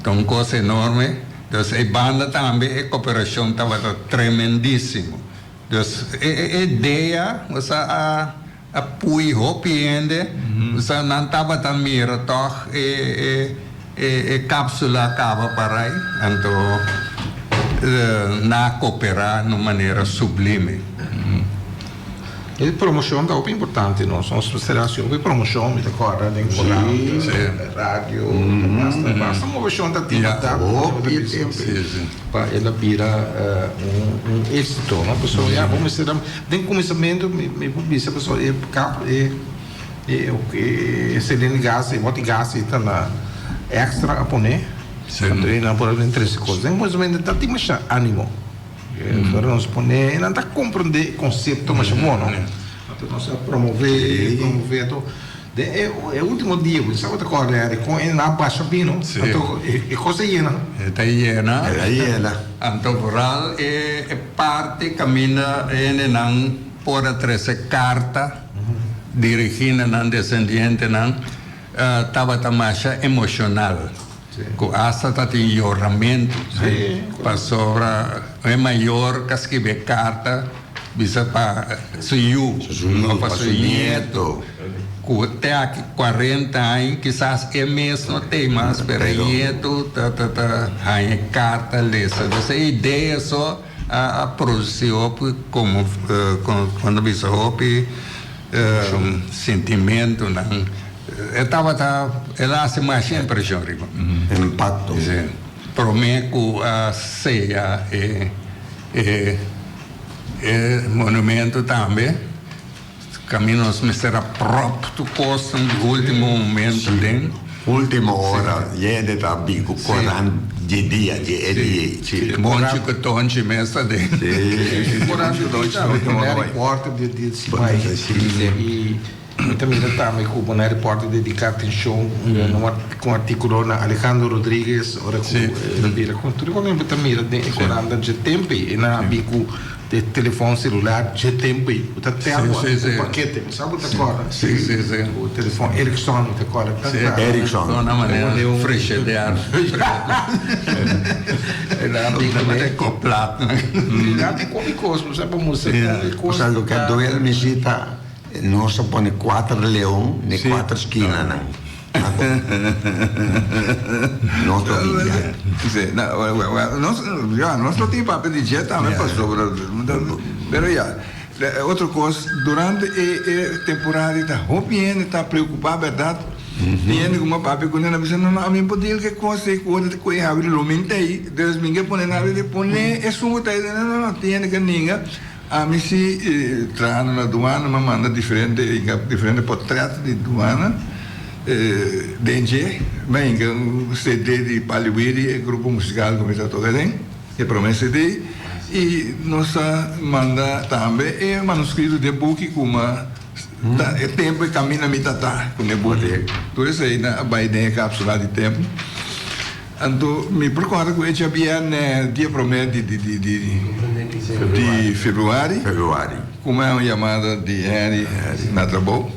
Ta un kos enorme. Dus ei banda tambe e koperashon tabata tremendisimo. Dus e e idea osea a a pui hopi hende, osea nan tabata mira tòg e e. E capsula a caba parai, anto nan a coopera na un manera sublime. E promocion ta hopi importante nos, nos mester haci hopi promocion, mi ta corda den corant, radio, basta basta movecion ta tin pa ta Hopi tempo. pa el a bira un exito, no? Pasobra ya bo mester den cuminsamento mi por bisa pasobra e cap e E selén di gas, e bòt di gas ei ta na èkstra a pone. Anto ei nan por a bin trese kos. Den kuminsamentu ta tin masha ánimo. Ora nos pone e nan ta komprendé e konsepto masha bon, no? Anto nos a promové, promové. Anto den e último dia ku sa bo ta kòrda Eric kon e nan a basha bino, anto e kos a yena. E ta yena. E ta yena. Anto vooral e parti kaminda hendenan por a trese karta. Dirigí na nan desendientenan tabata masha emoshonal, ku asta ta tin yoramentu, pasobra e mayor ka skibi e karta bisa pa su yu o pa su nieto, ku te aki kuarenta aña kisas e mes no tei mas, pero e nieto ta ta haña e karta lesa. Entonces e idea so. A produci hopi como cuando bisa hopi sentimentonan e tabata el a haci masha impresion riba mi. Impacto. Si. Prome cu a seya e e monumento tambe Camino nos mester a prop tur cosnan di ultimo momento den. Ultimo ora yende ta bin cu corant di dia di e dia. Si. Bonchi cu tonchi mes ta den. Si. Corant di dia tambe cu Bonaire Reporter di di siman y mi ta mira tambe cu Bonaire Reporter dedica atencion cu un articulo na Alejandro Rodriguez ora cu el a bira cu tur cu ta mira den e corant dje tempo ey nan a bin cu E telefon celular dje tempo ei bo ta tel bo un pakete mi sa bo ta corda bo telefon Ericsson mi ta corda ta ta Ericsson una manera frigidaire Osea loke a duel mi si ta nos a pone cuater leon den cuater skinanan. Nos lo tin jet. Sí, no, well, nos, ya, nos lo tin papia di jet tambe pasobra, pero ya, otro kos, durante e e temporada ei ta hopi hende ta preokupá, bèrdat? Tin hende ku mi a papia kuné, nan a bisa, no, no, ami no por deal ku e kos ei ku ora ku e habri lo mi t'ei, dus mi ke pone nan habri, pone esun ku ta ei, no, no, no, tin hende ke ninga. Ami si trahando na duana m'a manda diferente diferente portret di duana den dje. M'a hinka un CD di Paliwiri, e grupo musical ku mi ta toka den, e prome CD. I nos a manda tambe e manuskrito di e buki ku m'a ta e tempu e kaminda mi ta ta ku e buki. Tur esei nan a bai den e kapsula di tempu. Anto mi por kòrda ku e djabièrnè dia promé di di di di di februari ku mi a un yamada di Henry na trabou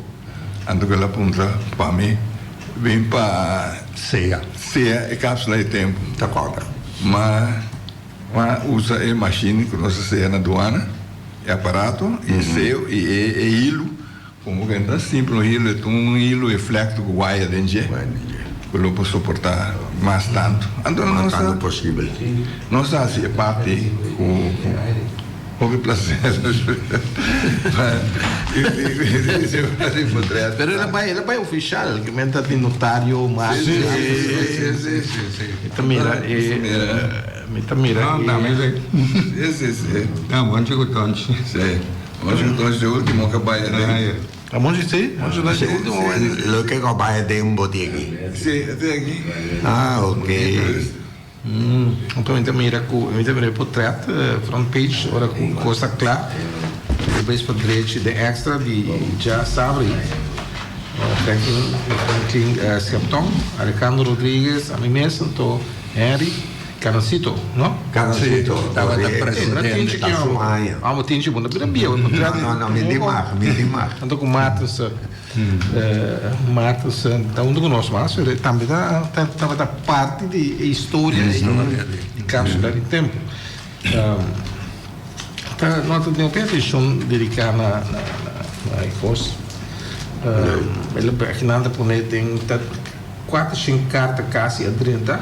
anto ku el a puntra pa mi bin pa sea sea e kapsula di tempu. Ta kòrda. Ma ma usa e mashin ku nos a sea na duana, e aparato i e seo i e e hilu. Como que ta simpel un hilo, e ta un hilo e flekto cu waya den dje, cu lo por soporta mas tanto. Anto Mas tanto posibel. Nos ta haci e parti cu hopi placer. Pero el a bay, el a bay oficial, que men ta tin notario mas. Si, si, si, si, si. Mi ta mira e, mi ta mira e. Si, si, si. Ta bonchi cu tonchi. Si. Washington es e ultimo ke bai aden. A Monchi si? Washington es e ultimo bai aden. Loke ku a bai aden bo tin aki? Si, e tin aki. Ah, ok. Anto mi ta mira ku, mi ta mira e potret, front page, ora ku kos ta kla. E bes pa drechi den extra di dja sabri. Franklin, Franklin Schepton, Alejandro Rodriguez, ami mes, anto Henry. Carrancito, no? Carrancito, Sí, tabata presidente. Ta su aña. Amo tin chi bo no bira bieu. No, no, no, mi tin mag, mi tin mag. Anto ku Martens, Martens ta huntu ku nos mas, pero tambe ta tabata parti di e historia di Cápsula di Tempo. Ta no ta tin hopi atencion dedica na na e cos. El a akinan ta pone den ta. 400 karta kasi a drenta,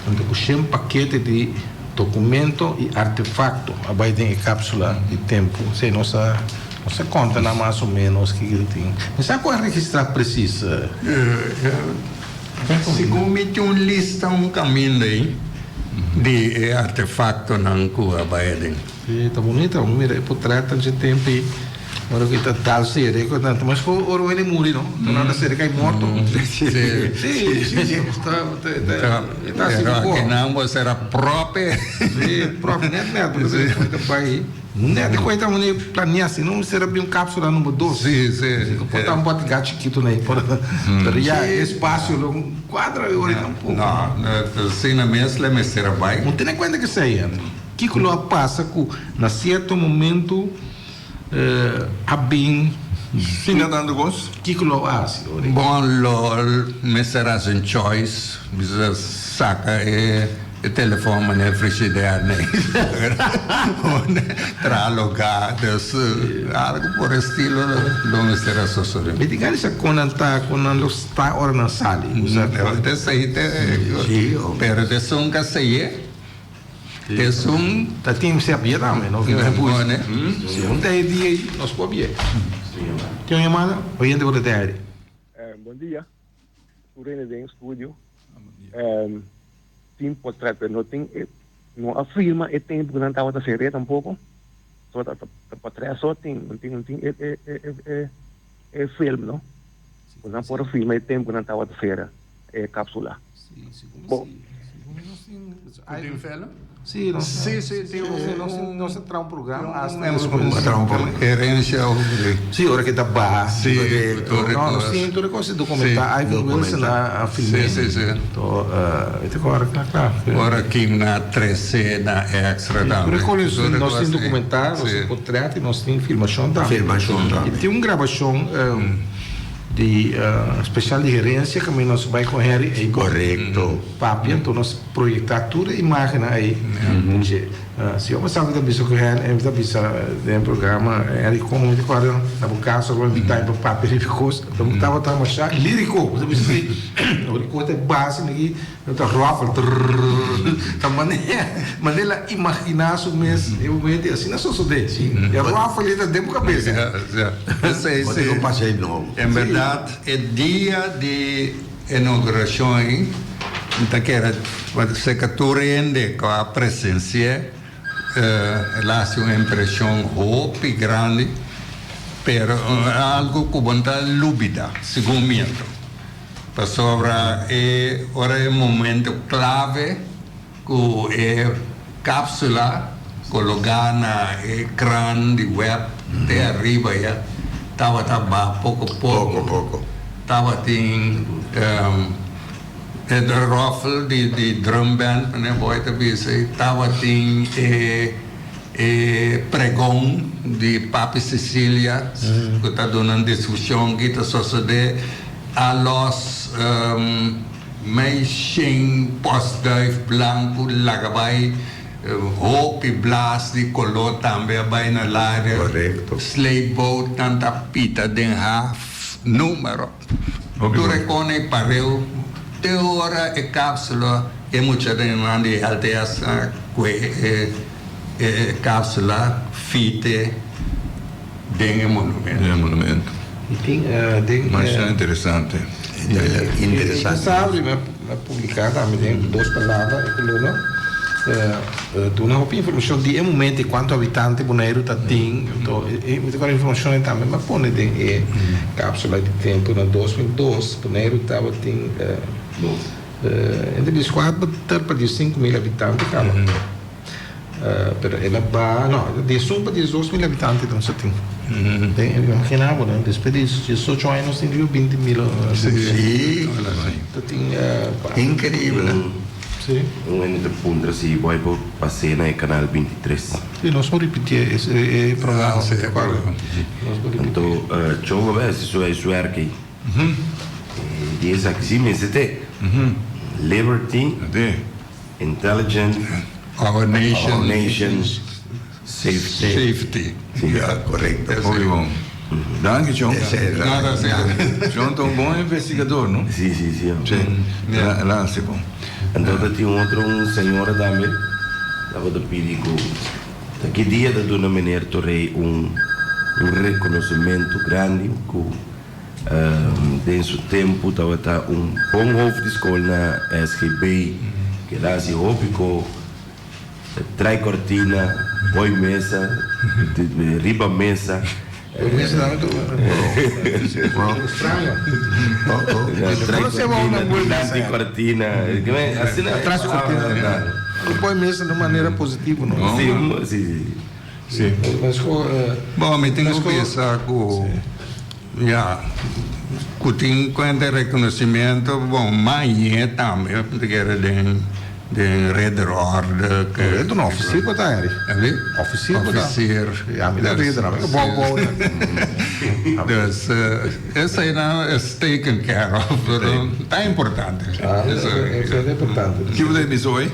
anto ku shen pakete di dokumento i artefakto a bai den e kápsula di tempu. Esei nos a nos a konta nan mas o ménos kiko tin. Mi sa ku a registrá presis. Segun mi tin un lista un kaminda ei di e artefaktonan ku a bai aden. Si, ta bunita. Mi mira e potretnan dje tempu ei, ora ku e ta dal sere ku nan ta mas ku ora un hende muri no, ta nan ta sere kai morto. Si. Si, si, si, ta, ta, ta, e ta asina Pero ku. akinan bo sera prope. Si, prope, net net, bo ta mira ku e ta bai. Net ku e ta mane planea si no sera bin un kapsula number dos. Si, si. Ku por ta un bòt gat chikitu na ei, pero ya e espasio lo kuadra ora ei tampoko. No, asina mes lo mester a bai. Bo tene kuenta ku esei, André. Kiko lo a pasa ku na sierto momentu a bin. Sinta tantu kos? Kiko lo a hasi ora ei? Bon, lo mester hasi un choice, bisa saka e telefon manera frigidair nei traha lugá, dus algo por estilo lo mester a sosode. Mi tin gana di sa kon nan ta, kon nan lo sta ora nan sali. Esei te, pero esun ka seye. Esun. Ta tin si a bia tambe no si un ta e dia ei nos por bia. Tin un yamada oyente por ta den aire. Bon dia tur hende den studio tin potret pero no tin e no a firma e tempo ku nan tabata sere tampoco so ta potret so tin no tin no tin e e e film no ku nan por a firma e tempo ku nan tabata sera e capsula. Bo. Sí, nos, sí, sí, sí, nos, nos a traha un programa hasta despues. A traha un programa. Herencia of de. Sí, ora que ta baha. Sí, tur e No, nos tin tur e cos documentá. Ivan Wilson a a film'é. Sí, sí, sí. Anto, e ta kòrda kla kla. Ora Kim na trese na extra tambe. Tur e cos nos tin documentá, nos tin portret y nos tin filmacion tambe. Filmacion tambe. Y tin un grabacion. Di special di herencia caminda nos bay cu Henry ey Correcto. Papia enton nos proyecta tur e imagennan ey dje si yo mester ta bisa cu Henry mi ta bisa den programa Henry con mi ta corda na bo casa lo invita mi pa papia riba e cos bo tabata masha lirico bo ta bisa si ora e cos ta basa mi No ta ròfel trrrr ta manera manera el a imaginá su mes e momento i asina sosodé. E ròfel ei ta den bo kabesa. Ja, ja. Esei Bo si. tin ku pasa ei nobo. En bèrdat e dia di inaugurashon ei mi ta kere seka tur hende ku a presensi'é el a hasi un impreshon hopi grandi pero algu ku bo no ta lubida segun mi anto. Pasobra e ora e momento clave cu e capsula cologa na e kran di web te ariba ya tabata baha poco poco. Poco poco. Tabatin e roffel di drum band mane boy ta bisa y tabatin e e pregon di Papi Cecilia cu ta duna un discusion ki ta sosode. A los mei shen postduif blanku laga bai, hopi blas di koló tambe a bai na laria. Korekto. Sleepboatnan ta pita den haf numero. Tur e kone i pareu. Te ora e kapsula e muchanan di LTS a kue e kapsula fite. Den e monumento. Den e monumento. I tin den. Masha interesante. Interesante. Sabi mi a publica tambe den Dos Palabra e columna duna hopi informacion di e momento y cuanto habitante Boneiru ta tin. Anto mi ta kore informacion ei tambe mi a pone den e capsula di tempo na 2002 Boneiru tabatin entre dieskuater pa diesinku mil habitante kaba. Pero el a baha, no, diesun pa 12.000 habitante nos a tin. Imagina bo, no? Despues di 18 aña nos tin riba 20.000. Sí. Ta tin. Increíble. Sí. Un hende ta puntra si bo por pas'é na e canal 23. Sí, nos por ripitié e programa. Sí, Nos por ripitié. Anto, Chongo a hasi su huiswerk ei. Di esaki sí mester te. Liberty. Intelligent. Our nation. Our nation. Safety. Safety. Ja, korekto. Hopi bon. Danki John. Esei ta. John ta un bon investigador no? Si si si. Si el a hasi bon. Anto ta tin un otro un señora tambe tabata pidi ku ta ki dia ta duna meneer Torrey un un reconocimento grandi ku den su tempu tabata un bon hoofd di skol na SGB ku el a hasi hopi ko Trai cortina, boy mesa, riba mesa. Boy mesa tambe ta Extraño. Trai cortina, dilanti cortina. Asina. Atras cortina. Boy mesa na manera positivo no. Si, si, si. Bon, mi tin ku bisa ku ya ku tin kuenta rekonosimento, bon, mañe tambe ta kere den. Den Ridderorde. Ridder no, officier bo ta Henry. Abi? Officier bo ta. Officier. Ya mi ta ridder no. Bo bo. Dus eseinan is taken care of. Pero ta importante. Ah, esei ta importante. Ki bo ta bisa hoy?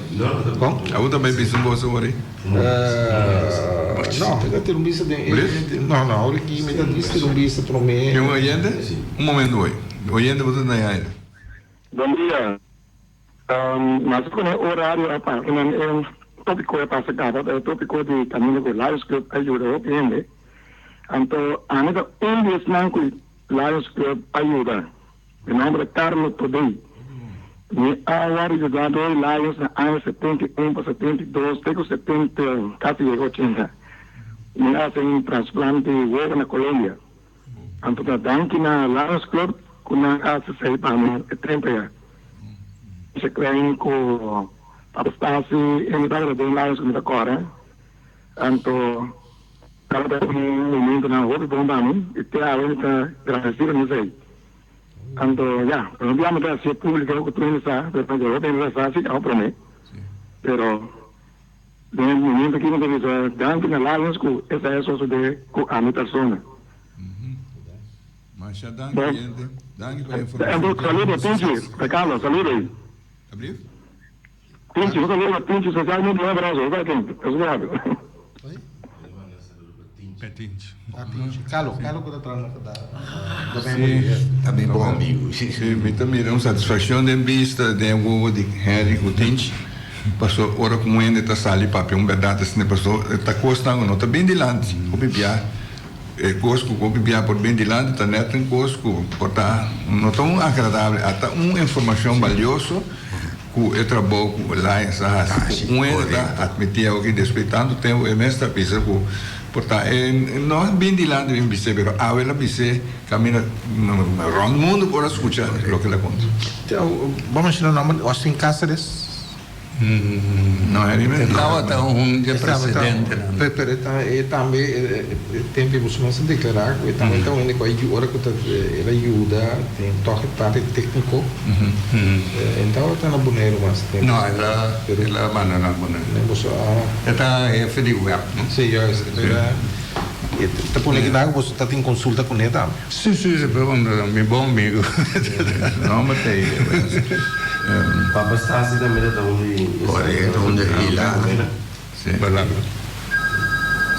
Kon? Abo ta bai bisa un cosa hoy? No, mi ta tira un bista den. No, no, awor aki mi ta tira un bista prome. Tin un oyente? Un momento hoy. Oyente bo ta na aire. Bon dia. Mas ku e orario a pasa nan e topiko a pasa kaba ta e topiko di kaminda ku Lions Club a yuda hopi hende. Anto ami ta un di esnan ku Lions Club a yuda. Mi nomber ta Carlo Tobey. Mi a wòrdu yuda dor di Lions na aña 71 pa 72 te ku 70 kasi yega 80. Mi a hasi un trasplante di wowo na Colombia. Anto ta danki na Lions Club ku nan a hasi esei pa mi e tempu ya. Misha Klein ku Papa Stasi e mi tabata den Lions ku mi ta kore. Anto tabata un momentunan hopi bon pa mi i te awe mi ta gradesido na esei. Anto ya, prome bia mi ta hasié públiko ku tur hende sa, pero hopi hende ta sa si awe prome. Pero. Den e momento aki mi ta bisa danki na Lions ku esei a sosode ku ami persona. Masha danki oyente. Danki pa e informacion. Saludo Pinchi, Ricardo, saludo ei. Ablief? Pinchi, un saludo pa Pinchi specialmente un abrazo, sa ken? Eso ta habi. Petinchi. Carlo, Carlo ku ta traha na Sí, Ta mi bon amigu. Sí, mi ta mira un satisfaccion den bista den wowo di Henry cu Tinchi, paso ora cu un hende ta sali papia un berdad asina, paso ta cosnan cu no ta bin dilanti hopi bia, e cos cu hopi bia por bin dilanti ta net un cos cu por ta no ta un agradable, a ta un informacion balioso cu e trabou cu Lions a haci, cu un hende ta admiti awo despues di tanto tempo e mes ta bisa cu Por ta e no a bin dilanti bin bis'é, pero awe el a bis'é kaminda rònt mundu por a skucha loke el a konta. Bo a menshona nòmber di Austin Cáceres? No, Henry E tabata un dje presidentenan. Pero e tambe e tempu ei boso mes a deklará ku e tambe ta un hende ku a ora ku ta el a yuda den tòg e parti tékniko. E no tabata na Boneiru mas tempu. No, el a el a bandoná Boneiru. Boso a. E ta hefe di web, no? Sí, juist. E ta pone ki nan boso ta tin konsulta kuné tambe. Sí, sí, sí, pero mi bon amigu. Nomber ta ei. Papa Stasi tambe ta un di. Korekto, un di hila. Sí.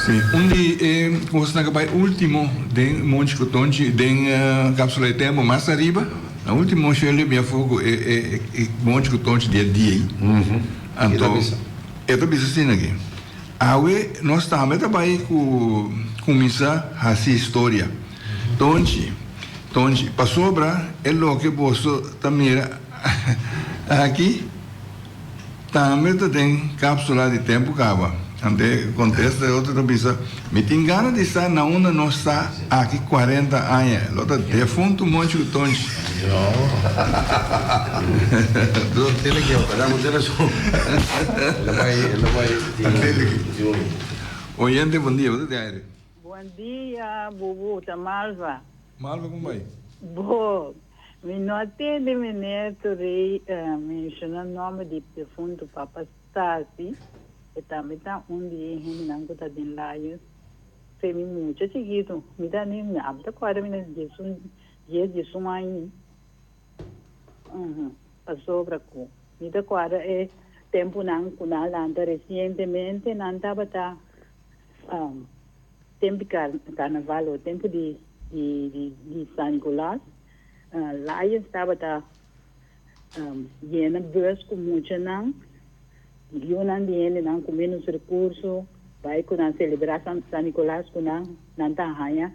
Sí, un di e kosnan ku bai último den Monchi ku Tonchi den Cápsula di Tempo mas ariba, na último Shirley mi a fogo ku e e Monchi ku Tonchi di e dia ei. Anto e ta bisa asina aki, Awe nos tambe ta bai ku kuminsá hasi historia. Tonchi, Tonchi, pasobra e loke boso ta mira aki, Tambe ta den capsula di tempo caba. Ante e contesta e otro ta bisa, Mi tin gana di sa na unda nos ta aki cuarenta aña. Lo ta defunto Monchi cu Tonchi. Oyente, bon dia. Bo ta den aire. Bon dia, Bubu. Ta Malva. Malva, con bai? Bo. Mi no a tende meneer Torrey menciona nomber di defunto Papa Stasi, e tambe ta un di e hendenan cu ta den Lions. Fe mi mucha chikito, mi ta ni, mi abo ta corda mi na diesun, dies, diesun aña. Uhum, pasobra cu mi ta corda e temponan cu nan a lanta recientemente, nan tabata. Tempu di karnaval o tempu di di San Nicolas, Lions tabata yena bus ku muchanan, yunan di hendenan ku menos rekurso, bai ku nan selebrá San Nicolas ku nan, nan ta haña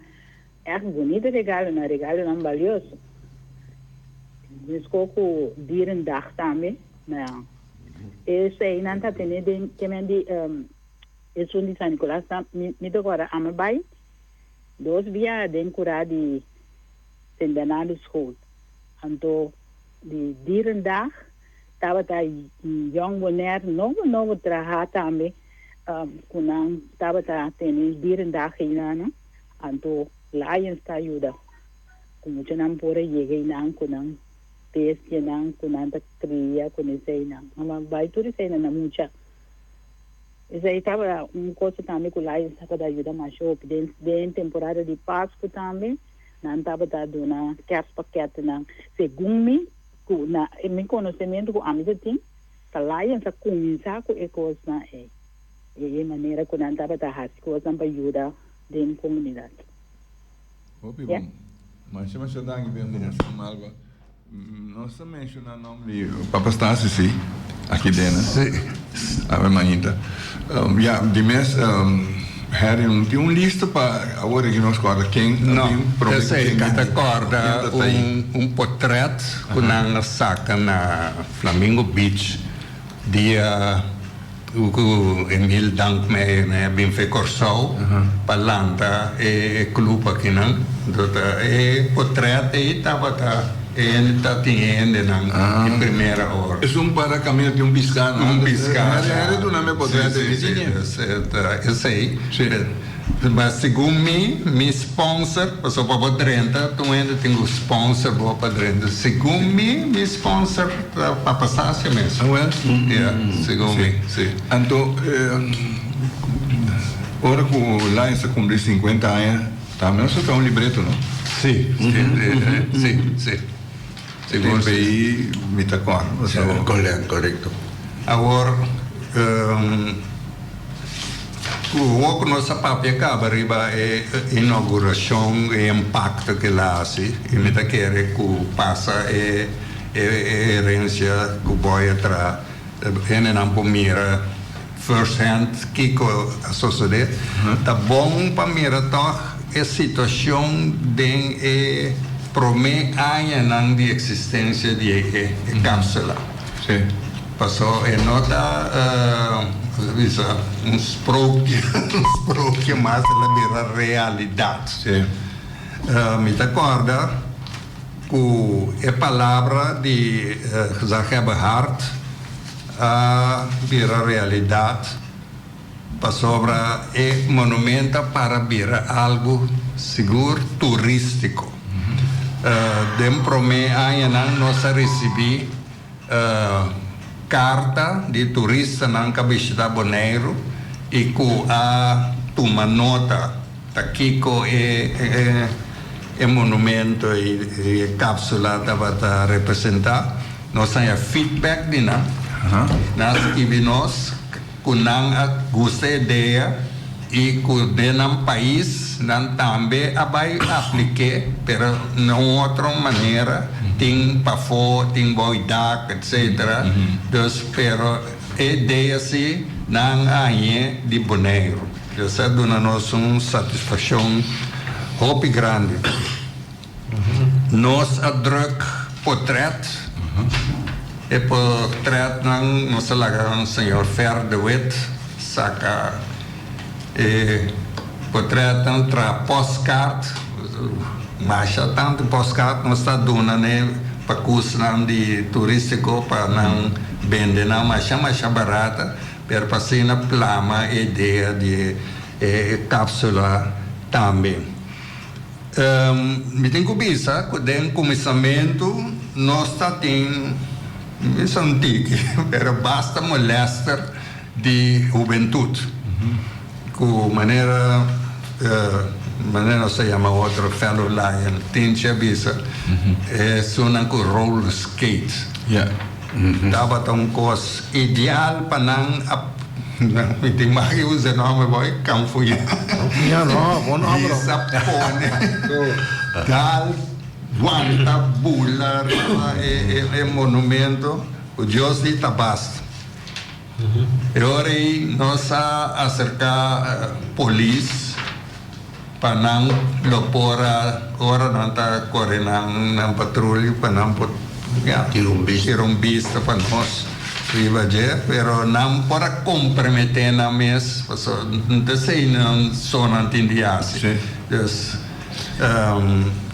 ègt bunita regalonan, regalonan balioso. Meskos ku Dierendag tambe, eseinan ta tene den kemen di. Esun di San Nicolas ta mi ta kòrda ami bai dos bia den kurá di Sint Bernardo School. Anto di Dierendag tabata Jong Bonaire nobo nobo traha tambe ku nan tabata tene Dierendag einan. Anto Lions ta yuda ku muchanan por a yega einan ku nan bestianan ku nan ta kria ku eseinan. Nan bai tur eseinan na mucha. Esei tabata un cosa tambe cu Lions tabata yuda masha hopi. Den den temporada di Pascu tambe nan tabata duna kerstpakketnan. Segun mi, cu na mi conocemento cu ami ta tin, ta Lions a cuminsa cu e cosnan ei. E manera cu nan tabata haci cosnan pa yuda den comunidad. Hopi bon. Masha masha danki pa e informacion Malva. Nos ta menciona nomber di Papa Stasi si aki den. Si. Awe mainta. Ya di mes Harry no tin un lista pa awor aki nos corda ken a bin prome No, esey mi ta corda un potret cu nan a saca na Flamingo Beach dia Ku Emil Dankmeijer a bin fe Kòrsou pa lanta e club akinan. Anto ta e potret ei tabata e hende ta tin e hendenan di primera ora. Esun para kaminda tin un piská no? Un piská. Hende duna mi e potret ei. Si, si, si. Esei. Ma segun mi, mi sponsor, pasobra pa bo drenta tur hende tin ku sponsor bo pa drenta. Segun mi, mi sponsor ta Papa Sasha mes. Ah wel? Ya, segun mi, si. Anto, ora ku Lions a kumpli sinkuenta aña, tambe nos a traha un libreto, no? Si, si, si, si. Segun si. Mi ta kòrda. Korekto. Awor, ku wou ku nos a papia kaba riba e inaugurashon, e impakto ku el a hasi, i mi ta kere ku pasa e herensia ku Boy a traha, hendenan por mira first hand kiko a sosodé. Ta bon pa mira tòg e situashon den e promé añanan di eksistensia di e kápsula. Paso e no ta, bisa, un sprookje, un sprookje mas, el a bira realidat. Mi ta kòrda ku e palabra di Gezaghebber Hart a bira realidat pasobra e monumento a para bira algu sigur turístiko. Den promé añanan nos a risibí karta di turistanan ku a bishitá Boneiru i ku a tuma nota ta kiko e monumento i e kápsula tabata representá. Nos haña feedback di nan. Nan a skibi nos ku nan a gusta e idea i ku den nan pais nan tambe a bai aplik'é, pero na un otro manera, tin pafó, tin bou i dak, etcetera. Dus, pero e idea si nan a hañ'é di Boneiru. Dus a duna nos un satisfakshon hopi grandi. Nos a druk potret. E potretnan nos a laga señor Fer de Wit saka e potretnan traha postkaart. Masha tantu postkaart nos ta duna n'e pakusnan di turistiko pa nan bende nan masha masha barata, pero pa asina plama e idea di e kapsula tambe. Mi tin ku bisa ku den kuminsamentu nos ta tin bisa un tiki pero basta molester di hubentut ku manera manera nos ta yama otro fellow lion Tinchi a bisa esunnan ku roller skate tabata un kos ideal pa nan a. Mi tin mag di usa e nòmber boy, Kanfuñá. Kanfuñá no, bon nòmber. Bisa pone dal wanta bula riba e monumento ku Dios di ta basta. E ora ei nos a aserká polis pa nan lo por a ora nan ta kore nan nan patrulia pa nan por ya tira un bista pa nos riba dje pero nan por a komprometé nan mes pasobra no ta esei nan so nan tin di hasi dus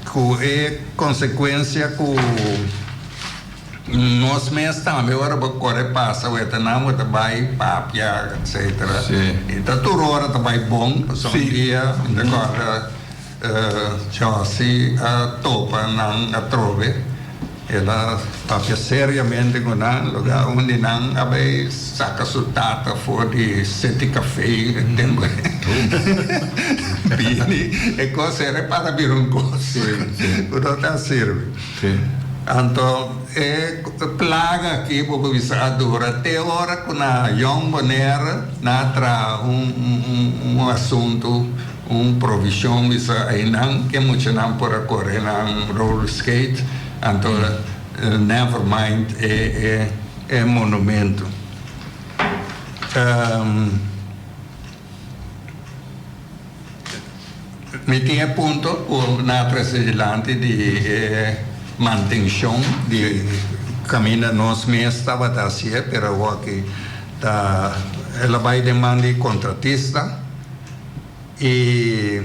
ku e konsekuensia ku Nos mes tambe ora bo kore pasa weta nan bo ta bai papia etcetera i ta tur ora ta bai bon pasobra un dia mi ta kòrda Jossy a topa nan atrobe el a papia seriamente ku nan loke un di nan a bai saka su tata for di City Cafe e tempu bini e kos e repara bira un kos ku no ta sirbi. Anto e plaga aki bo por bisa a dura te ora ku na Jong Bonaire nan a traha un asuntu, un provishon bisa einan ke muchanan por a kore nan roller skate, anto never mind e monumento. Mi tin e punto ku nan a trese dilanti di e mantenshon di kaminda nos mes tabata hasié, pero awor aki ta el a bai den man di kontratista i.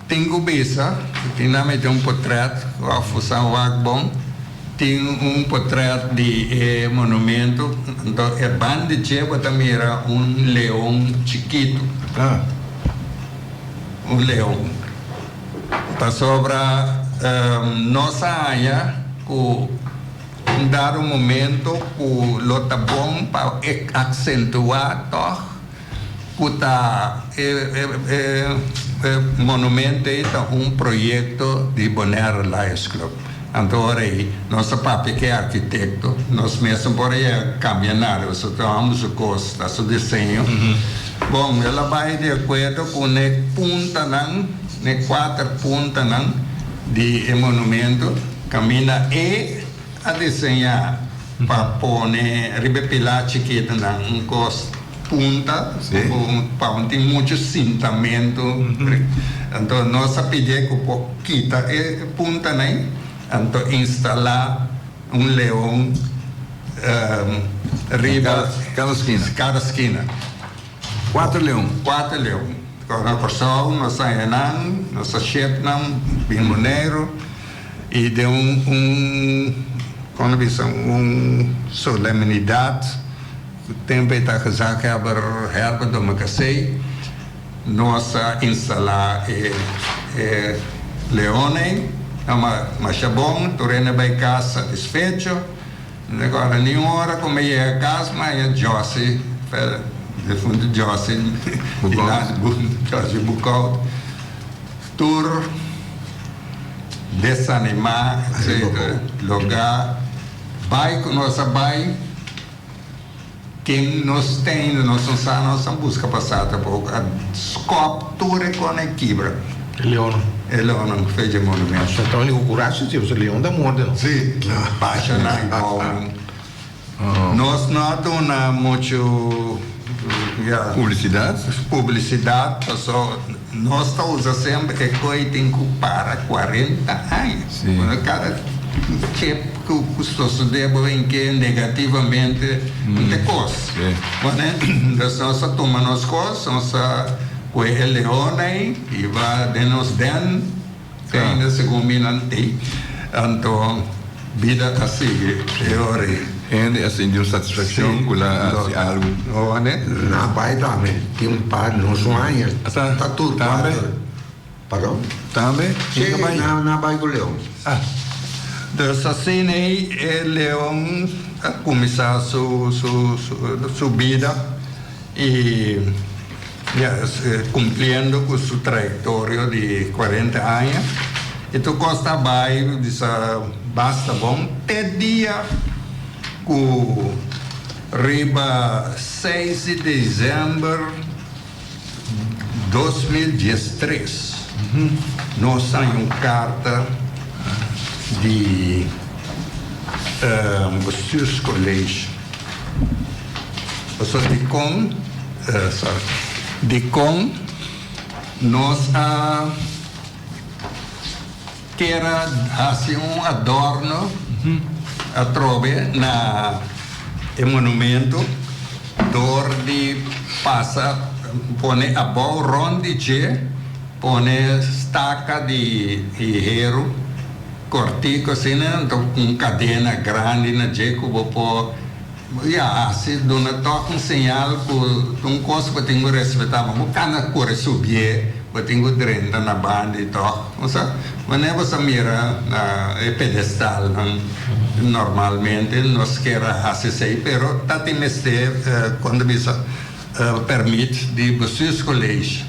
Tin ku bisa, tin nan mete un potret òf usa un wak bon, tin un potret di e monumento, anto e banda di dje bo ta mira un leon chikitu. Un leon. Pasobra nos a haña ku un dado momento ku lo ta bon pa aksentuá tòg. Ku ta e monumento ei ta un proyekto di Bonaire Lions Club. Anto ora ei nos a papia ku e arkitekto, nos mes no por a yega kambia nada, pasobra ta hòmber su kos, ta su diseño. Bon, el a bai di akuerdo ku n'e puntanan, n'e kuater puntanan di e monumento, kaminda e a diseñá pa pone riba e pilá chikitonan un kos. Punta pa un tin mucho sintamento anto nos a pidie cu por kita e puntanan anto instala un leon riba cada skina cada skina cuater leon cuater leon na Corsou nos a haña nan nos a ship nan bin Boneiru y den un como bisa un solemnidad. Ku tempu e ta gezaghebber Herbert Domacassé nos a instalá e leon ei. Ta masha bon, tur hende bai kas satisfecho. Mi ta kòrda niun ora ku mi yega kas mi haña Jossy, defuntu Jossy, Jossy Boekhout, tur desanimá, etcetera. Logá bai ku nos a bai. Ken nos tin, nos no sa, nos a buska pa sa tampoco. A skop tur e kona e kibra. E leonnan. E leonnan ku fecha e monumento. Sa ta unico kurashi si, pasobra leon ta morde no. Si, basha nan i bou nan. Nos no a duna muchu, ya. Publisidat? Publisidat, paso nos ta usa semper e koi tin ku para kuarenta aña. Si. Kada chip. Ku sosodé bo en ke negativamente un te kos. Bueno, dus nos a tuma nos kos, nos a kue e leon ei i ba den nos den, te ainda segun mi nan tei. Anto bida a sigui e ora ei. Hende a sinti un satisfakshon ku la a hasi algu. Na bai tambe tin un par, nos un aña ta tur kuater. Pardon? Tambe? Sí, nan a bai ku leon. Ah. Dus asina ei e leon a kuminsá su su su bida i ya kumpliendo ku su trayektorio di kuarenta aña i tur kos ta bai bisa basta bon te dia ku. Riba seis di december 2013 nos haña un carta di Bestuurscollege. Pasobra dikon, sorry, dikon nos a Kier a hasi un adorno atrobe na e monumento dor di pasa pone abou rond di dje pone staka di heru kortico asina anto un kadena grandi na dje ku bo por Ya, hasi duna tòg un señal ku ta un kos ku bo tin ku respetá, ma bo kana kore subié, bo tin ku drenta na banda i tòg. Osea, wanneer bo sa mira na e pedestalnan, normalmente nos kier a hasi esei, pero ta tin mester, kon ta bisa, pèrmit di Bestuurscollege.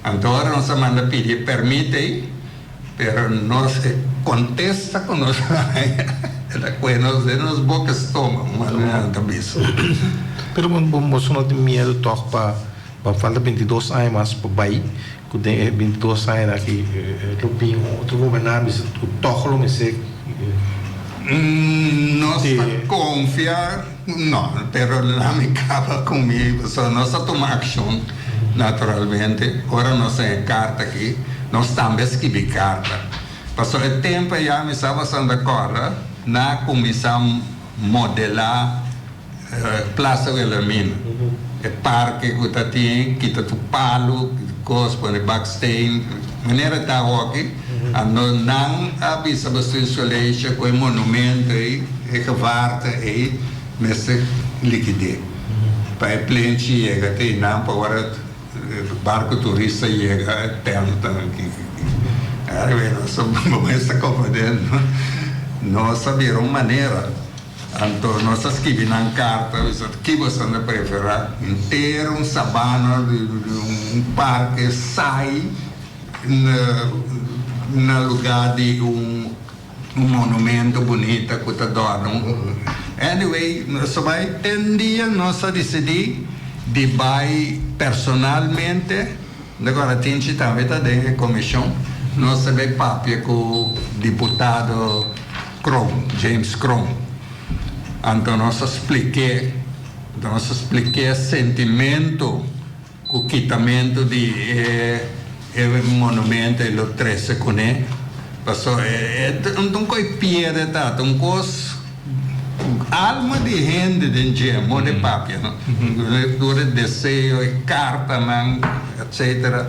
Anto ora nos a manda pidi e pèrmit ei, Pero nos e contesta cu nos haya e ta coge nos den nos boca stoma, un manera nan ta bisa. Pero boso no tin miedo toch pa pa falta bintidos aña mas pa bay cu den e bintidos añanan aki lo bin un otro gobernante bisa cu toch lo mester Nos ta confia no, pero lami caba cu mi pasobra nos a tuma accion naturalmente ora nos haña e carta aki. Nos tambe a skibi karta. Pasobra e tempu ayá mi sa basanta kòrda nan a kuminsá modelá Plaza Wilhelmina, e parke ku ta tin kita tur palu, kos, pone baksteen, manera ta awoki. Anto nan a bisa Bestuurscollege ku e monumento ei, e gevaarte ei mester likid'é pa e plenchi yega te einan pa ora. Barco turista yega e tèntnan aki. Anyway, nos a mester komprendé, nos a bira un manera. Anto nos a skibi nan karta, bisa ki boso ta preferá, henter un sabana, un parke saai na lugá di un. Un monumento bunita cu ta dòrna un. Anyway, nos a bai ten dia nos a dicidi di bai personalmente, agora Tinchi tambe ta den e comision, nos a bai papia cu diputado Kroon, James Kroon. Anto nos a spliké, anto nos a spliké sentimento. Ku kitamentu di e e monumento e lo trese kuné, paso e e un kos pierde ta, ta un kos alma di hende den dje, moda e papia no, tur e deseo, e kartanan etcetera,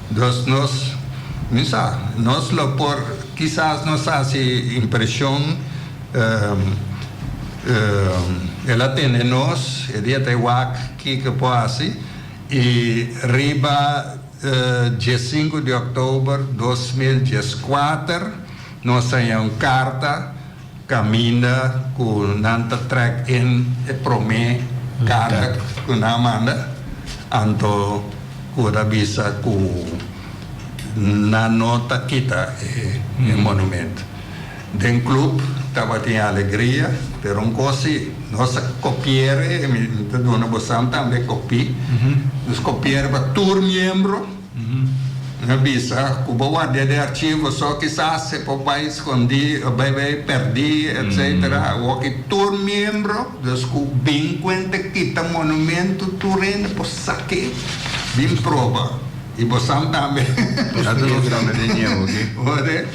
dus nos mi sa nos lo por kisas nos hasi impreshon el a tene nos e dia ta e wak. Kiko por hasi? I riba diesinku di òktober 2014 nos haña un karta kaminda ku nan ta trèk in e promé karta ku nan a manda, anto ku ta bisa ku nan no ta kita e monumento. Den club tabatin alegria, pero un cos si, nos a copiere, mi ta duna bosan tambe copy, nos copiere pa tur miembro, mi a bisa cu bo wardia den archivo so kisas se por bay scondi, bay bay perdi, etcetera, awoki tur miembro, dus cu bin cuenta kita monumento tur hende por sake bin proba, y bosan tambe. Nos tambe den ñevo aki. Ore.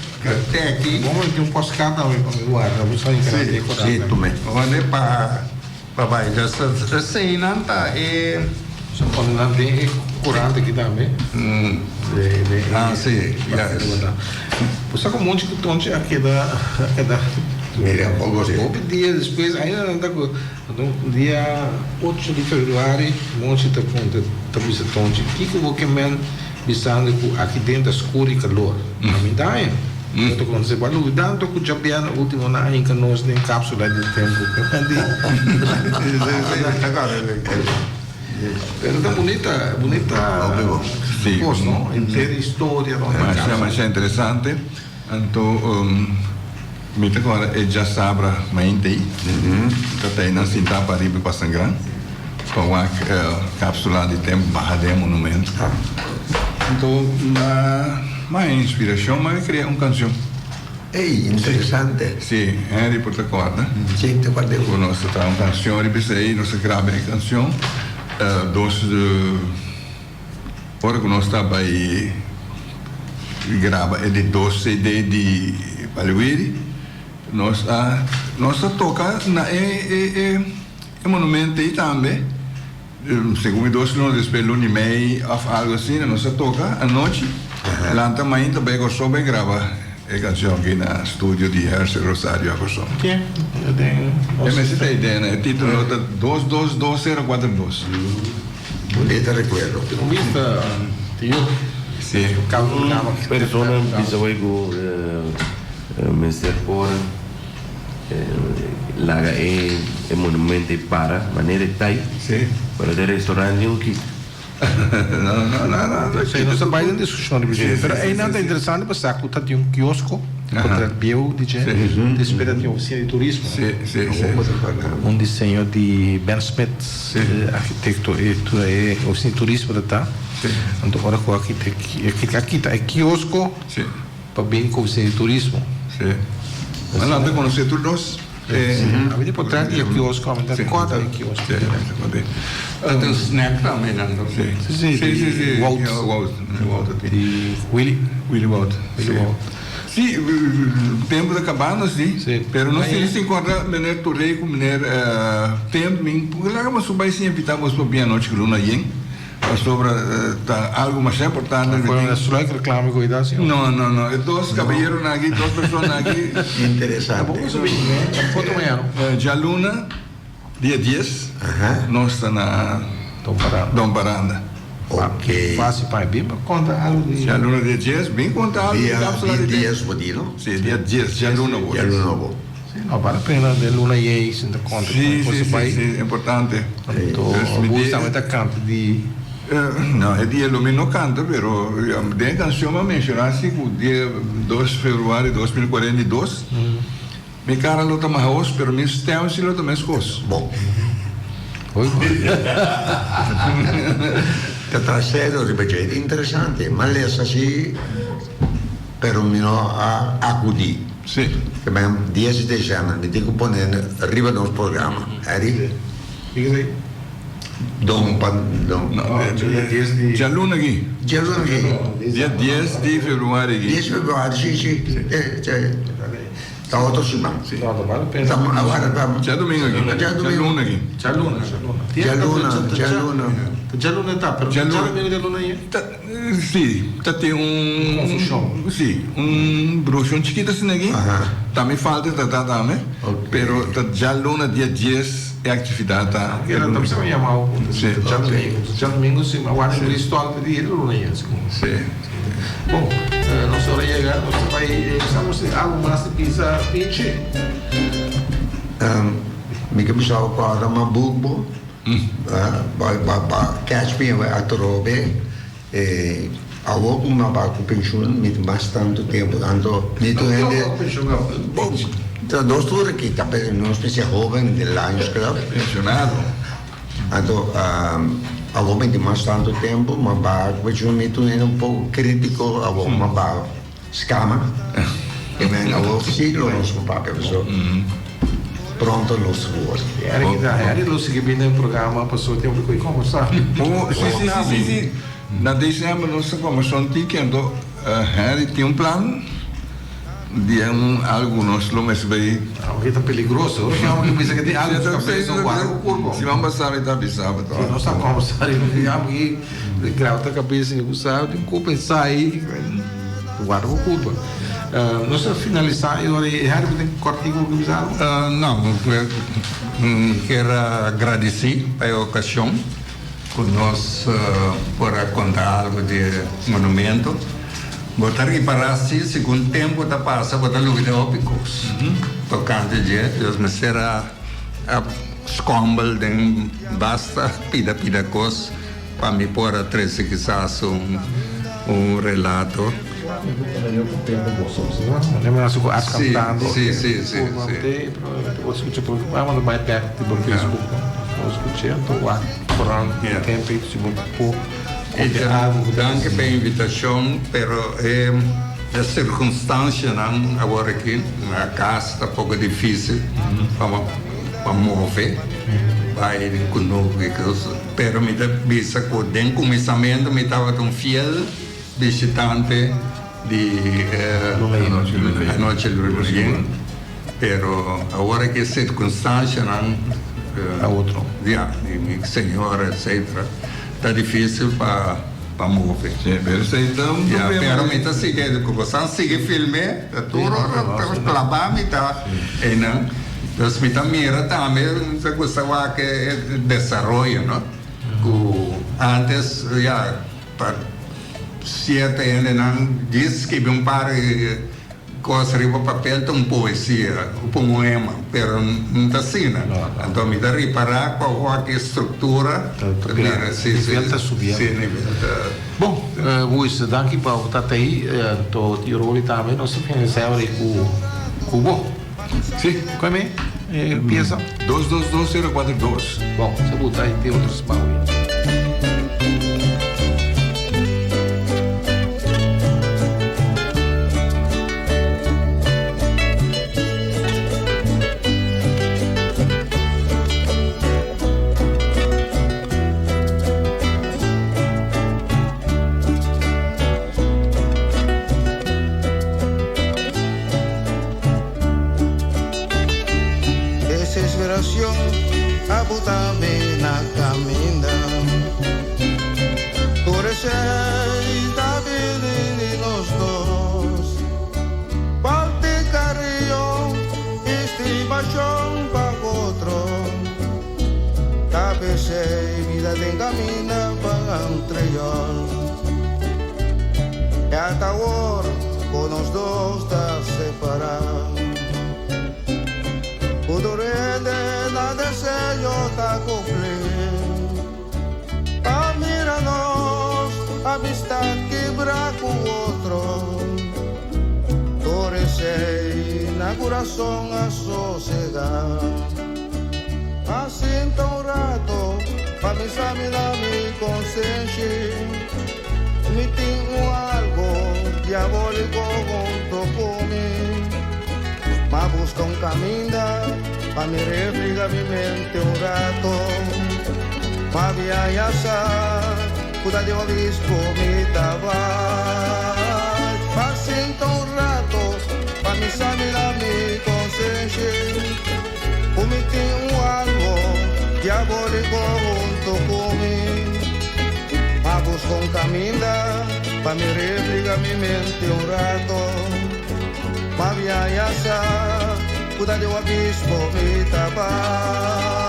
Teki. Bo mester un postcard tambe pa mi warda bo sa encarga di decorá. Sí, tome. Wande pa pa bai. Dus eseinan ta e. Sa pone nan den e courant aki tambe. Ah, sí, yes. Bo sa ku monchi ku tonchi a keda a keda. Mira poco sí. Hopi dia despues ainda nan ta ku dia ocho di februari monchi ta puntra ta bisa tonchi kiko bo ke men Bisando cu aki den ta scur y calor. Na mi daña. Bo ta conoce bo a lubida anto cu djabièrnè ultimo nan a hinca nos den capsula di tempo. Pero ta bunita, bunita cos no? Henter historia. Masha, masha interesante. Anto. Mi ta kòrda e djasabra mainta ei, ta ta einan sintá pariba pa Sangran pa wak kapsula di tempu baha den e monumento. Anto na m'a inspirashon m'a krea un kanshon. Ey, interesante. Si, Henry por ta kòrda. Si, mi ta kòrda. Ku nos ta traha un kanshon riba esei, nos a graba e kanshon dos. Ora ku nos ta bai graba e di dos CD di Paliwiri, nos a nos a toka na e e e monumento ei tambe, segun mi dos luna despues, luna i mei òf algu asina, nos a toka anochi, lanta mainta bai Kòrsou bai graba e kanshon aki na studio di Hershel Rosario a Kòrsou. E mester ta idea, e titulo ta dos dos dos sero kuater dos. Bunita recuerdo. Un bista tio. Si. Un persona bisa hoy cu mester por laga e monumento ey para manera e ta ey. Si. Pero den restaurant ni un kita. No, no, no, no. Si, nos ta bay den discusion riba dje. Pero eynan ta interesante pa sa cu ta tin un kiosko. Contra bieu di dje. Despues ta tin oficina di turismo. Si, si, si. Un diseño di Ben Smit. Arkitekto e tur e oficina di turismo ta ta. Anto ora ku a kita a kita e kiosko pa bin ku oficina di turismo. Si. Nan lanta konosé tur dos. A mi tin potret di e kiosko, a mi ta kòrda di e kiosko. Ta tin snack tambe nan ta. Si si si. Wout. Wout. Di Willy. Willy Wout. Willy Wout. Si, tempu ta kabando si, pero nos tin sin konta meneer Touré ku meneer Temp min por laga boso bai sin invita boso pa bin anochi ku luna yen pasobra ta algu masha importante. Por una struik reclame ku ita si? No no no e dos kabayeronan aki dos personanan aki. Interesante. Tampoco boso bin ne tampoco mañana. Djaluna. Dia dies nos ta na Don Paranda. Ok. Fácil pa bin pa konta algo di. Djaluna dia dies bin konta algo di Cápsula di Dia dies bo di no? Si, dia dies djaluna bo. Djaluna bo. Si, no bale pena den luna yei sinta konta Si, si, si, si, importante. Anto bo tambe ta kanta di. No, e dia lo mi no kanta pero den e kanshon mi a menshona si ku dia dos februari 2042. Mi cara lo ta mahos, pero mi stem si lo ta mescos. Bon. Ta trasero riba dje. Interesante. M'a lesa si, pero mi no a acudi. Si. Te ben dies di december mi tin cu pone riba nos programa. Harry? Kiko esey? Don pa don. No, dia dies di. Djaluna aki. Djaluna aki. Dia dies di februari aki. Dies februari, si, si. Ta otro siman. No, ta bale pena. Ta awara ta. Djadumingo aki. Djaluna aki. Djaluna, djaluna. Djaluna, djaluna. Ta djaluna ta, pero djadumingo djaluna ye? Ta, si, ta tin un. Confusion. Si, un brushon chikito asina aki. Ta mi falta ta ta tambe. Pero ta djaluna dia dies e actividad ta. Keda ta bisa mi yamao. Si. Djadumingo. Djadumingo si, mi a warda Bristol pa di luna ye, segun. Si. Bon, nos ora yega, nos ta bai bisa nos tin algu mas di bisa Pinchi. Mi ke bisa bo kòrda ma buk bo, ba catch mi awe atrobe, awor ku mi a bai ku penshun mi tin mas tantu tempu, anto mi tur hende, bon, ta nos tur aki ta nos mester hoben di Lions Club. Penshonado. Anto awor mi tin mas tantu tempu, ma ba cu mi tur hende un poco critico, awor ma ba scama. E men awor si lo nos por papia pasobra pronto nos hoor. Eric ta, Eric lo sigui bini den programa pasobra tin hopi cu e conversa. Oh, si, si, si, si, si. Na december nos ta conversa un tiki, anto Henry tin un plan. Di un algu nos lo mester bay. Aunke ta peligroso. Ora ki bisa ke tin algu su kabes no guarda ku kurpo. Si man basa mi ta bisa bo to. Si nos ta kombersa riba di algu ki graba ta kabes i ku sa tin ku pensa ahi guarda ku kurpo. Nos ta finalisa e ora ei. Harry bo tin kòrtiku ku bisa algu? No, mi kier a gradisi pa e okashon. Ku nos por a konta algu di e monumento. Bo ta ripará si segun tempu ta pasa bo ta lubida hopi kos tokante dje. Dios mester a skòmbel den basta pida pida kos pa mi por a trese kisas un relato. Si, si, si, si, si. Danki pa e invitashon, pero e sirkunstansianan awor aki na kas ta poko difísil pa move bai kunuku i kos. Pero mi ta bisa ku den kuminsamentu mi tabata un fiel bishitante di Anochi Luna Yen, pero awor aki e sirkunstansianan Ta otro. Ya, di mi señora etcetera, ta difísil pa move. Sí, pero esei ta un Ya, problema. pero mi ta sigui, ku bosan sigui film'é, ta tur ora ta klabá mi ta einan. Dus mi ta mira tambe, mi ta gusta wak e desaroyo, no? Ku antes, ya, Pa cierto hendenan djis skibi un par di cos riba papel ta un poesia, un poema, pero no ta asina. Anto mi ta ripara cu awor e structura ta bira si, si, Nivel ta subiendo. si, nivel ta. Bon, Luis, danki pa bo ta tei. Anto Tio Rolly tambe nos ta finalisa ora cu cu bo. Si. Cu mi e pieza? Dos dos dos sero cuatro dos. Bon, se buta ahí te otro smawi. Desesperacion a buta mi na caminda. Tur esey ta bini di nos dos. Falta e cariño y stimacion pa otro. Ta p'esey bida den caminda pa Antriol. E ata awor cu nos dos ta separa. Cu tur hende nan deseo ta cumpli. Pa mira nos amistad kibra cu otro. Tur esey na curason a sosega. A sinta un rato pa mi samina mi konsenshi. Mi tin un algo diabóliko hunto ku mi. M'a buska un kaminda pa mi refriga mi mente un rato. M'a biaha sa ku ta den obispo mi ta bai. M'a sinta un rato pa mi samina mi konsenshi. Ku mi tin un algo diabóliko hunto ku mi. A buska un kaminda pa mi refriga mi mente un rato. Ma mi haña sa ku ta den un abismo mi ta bai.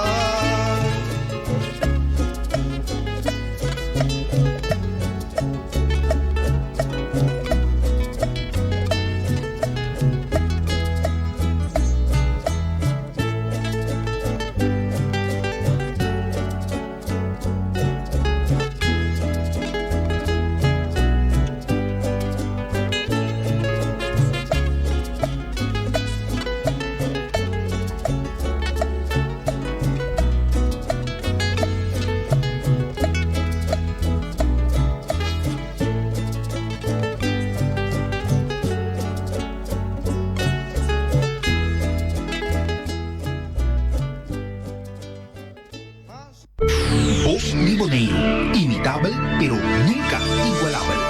Bos mi Boneiru, imitabel pero nunka igualabel.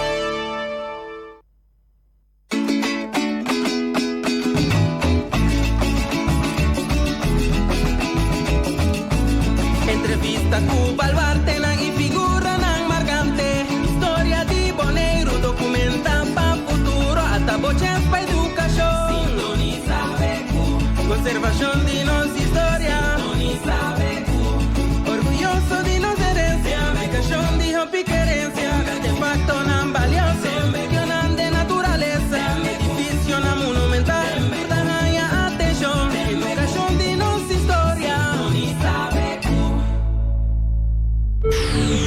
Entrevista ku baluartenan i figuranan markante. Historia di Boneiru dokumenta pa futuro. Ata bo chèns pa edukashon. Sintonisa BQ. Konservashon di nos historia. Sintonisa BQ. Orguyoso di nos herensia. Edukashon di hopi kerensia. Artefaktonan balioso. Medionan den naturalesa. Edificionan monumental. Tur ta haña atenshon. Edukashon di nos historia. Sintonisa BQ.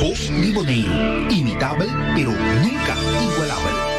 Bos mi Boneiru, imitabel pero nunka igualabel.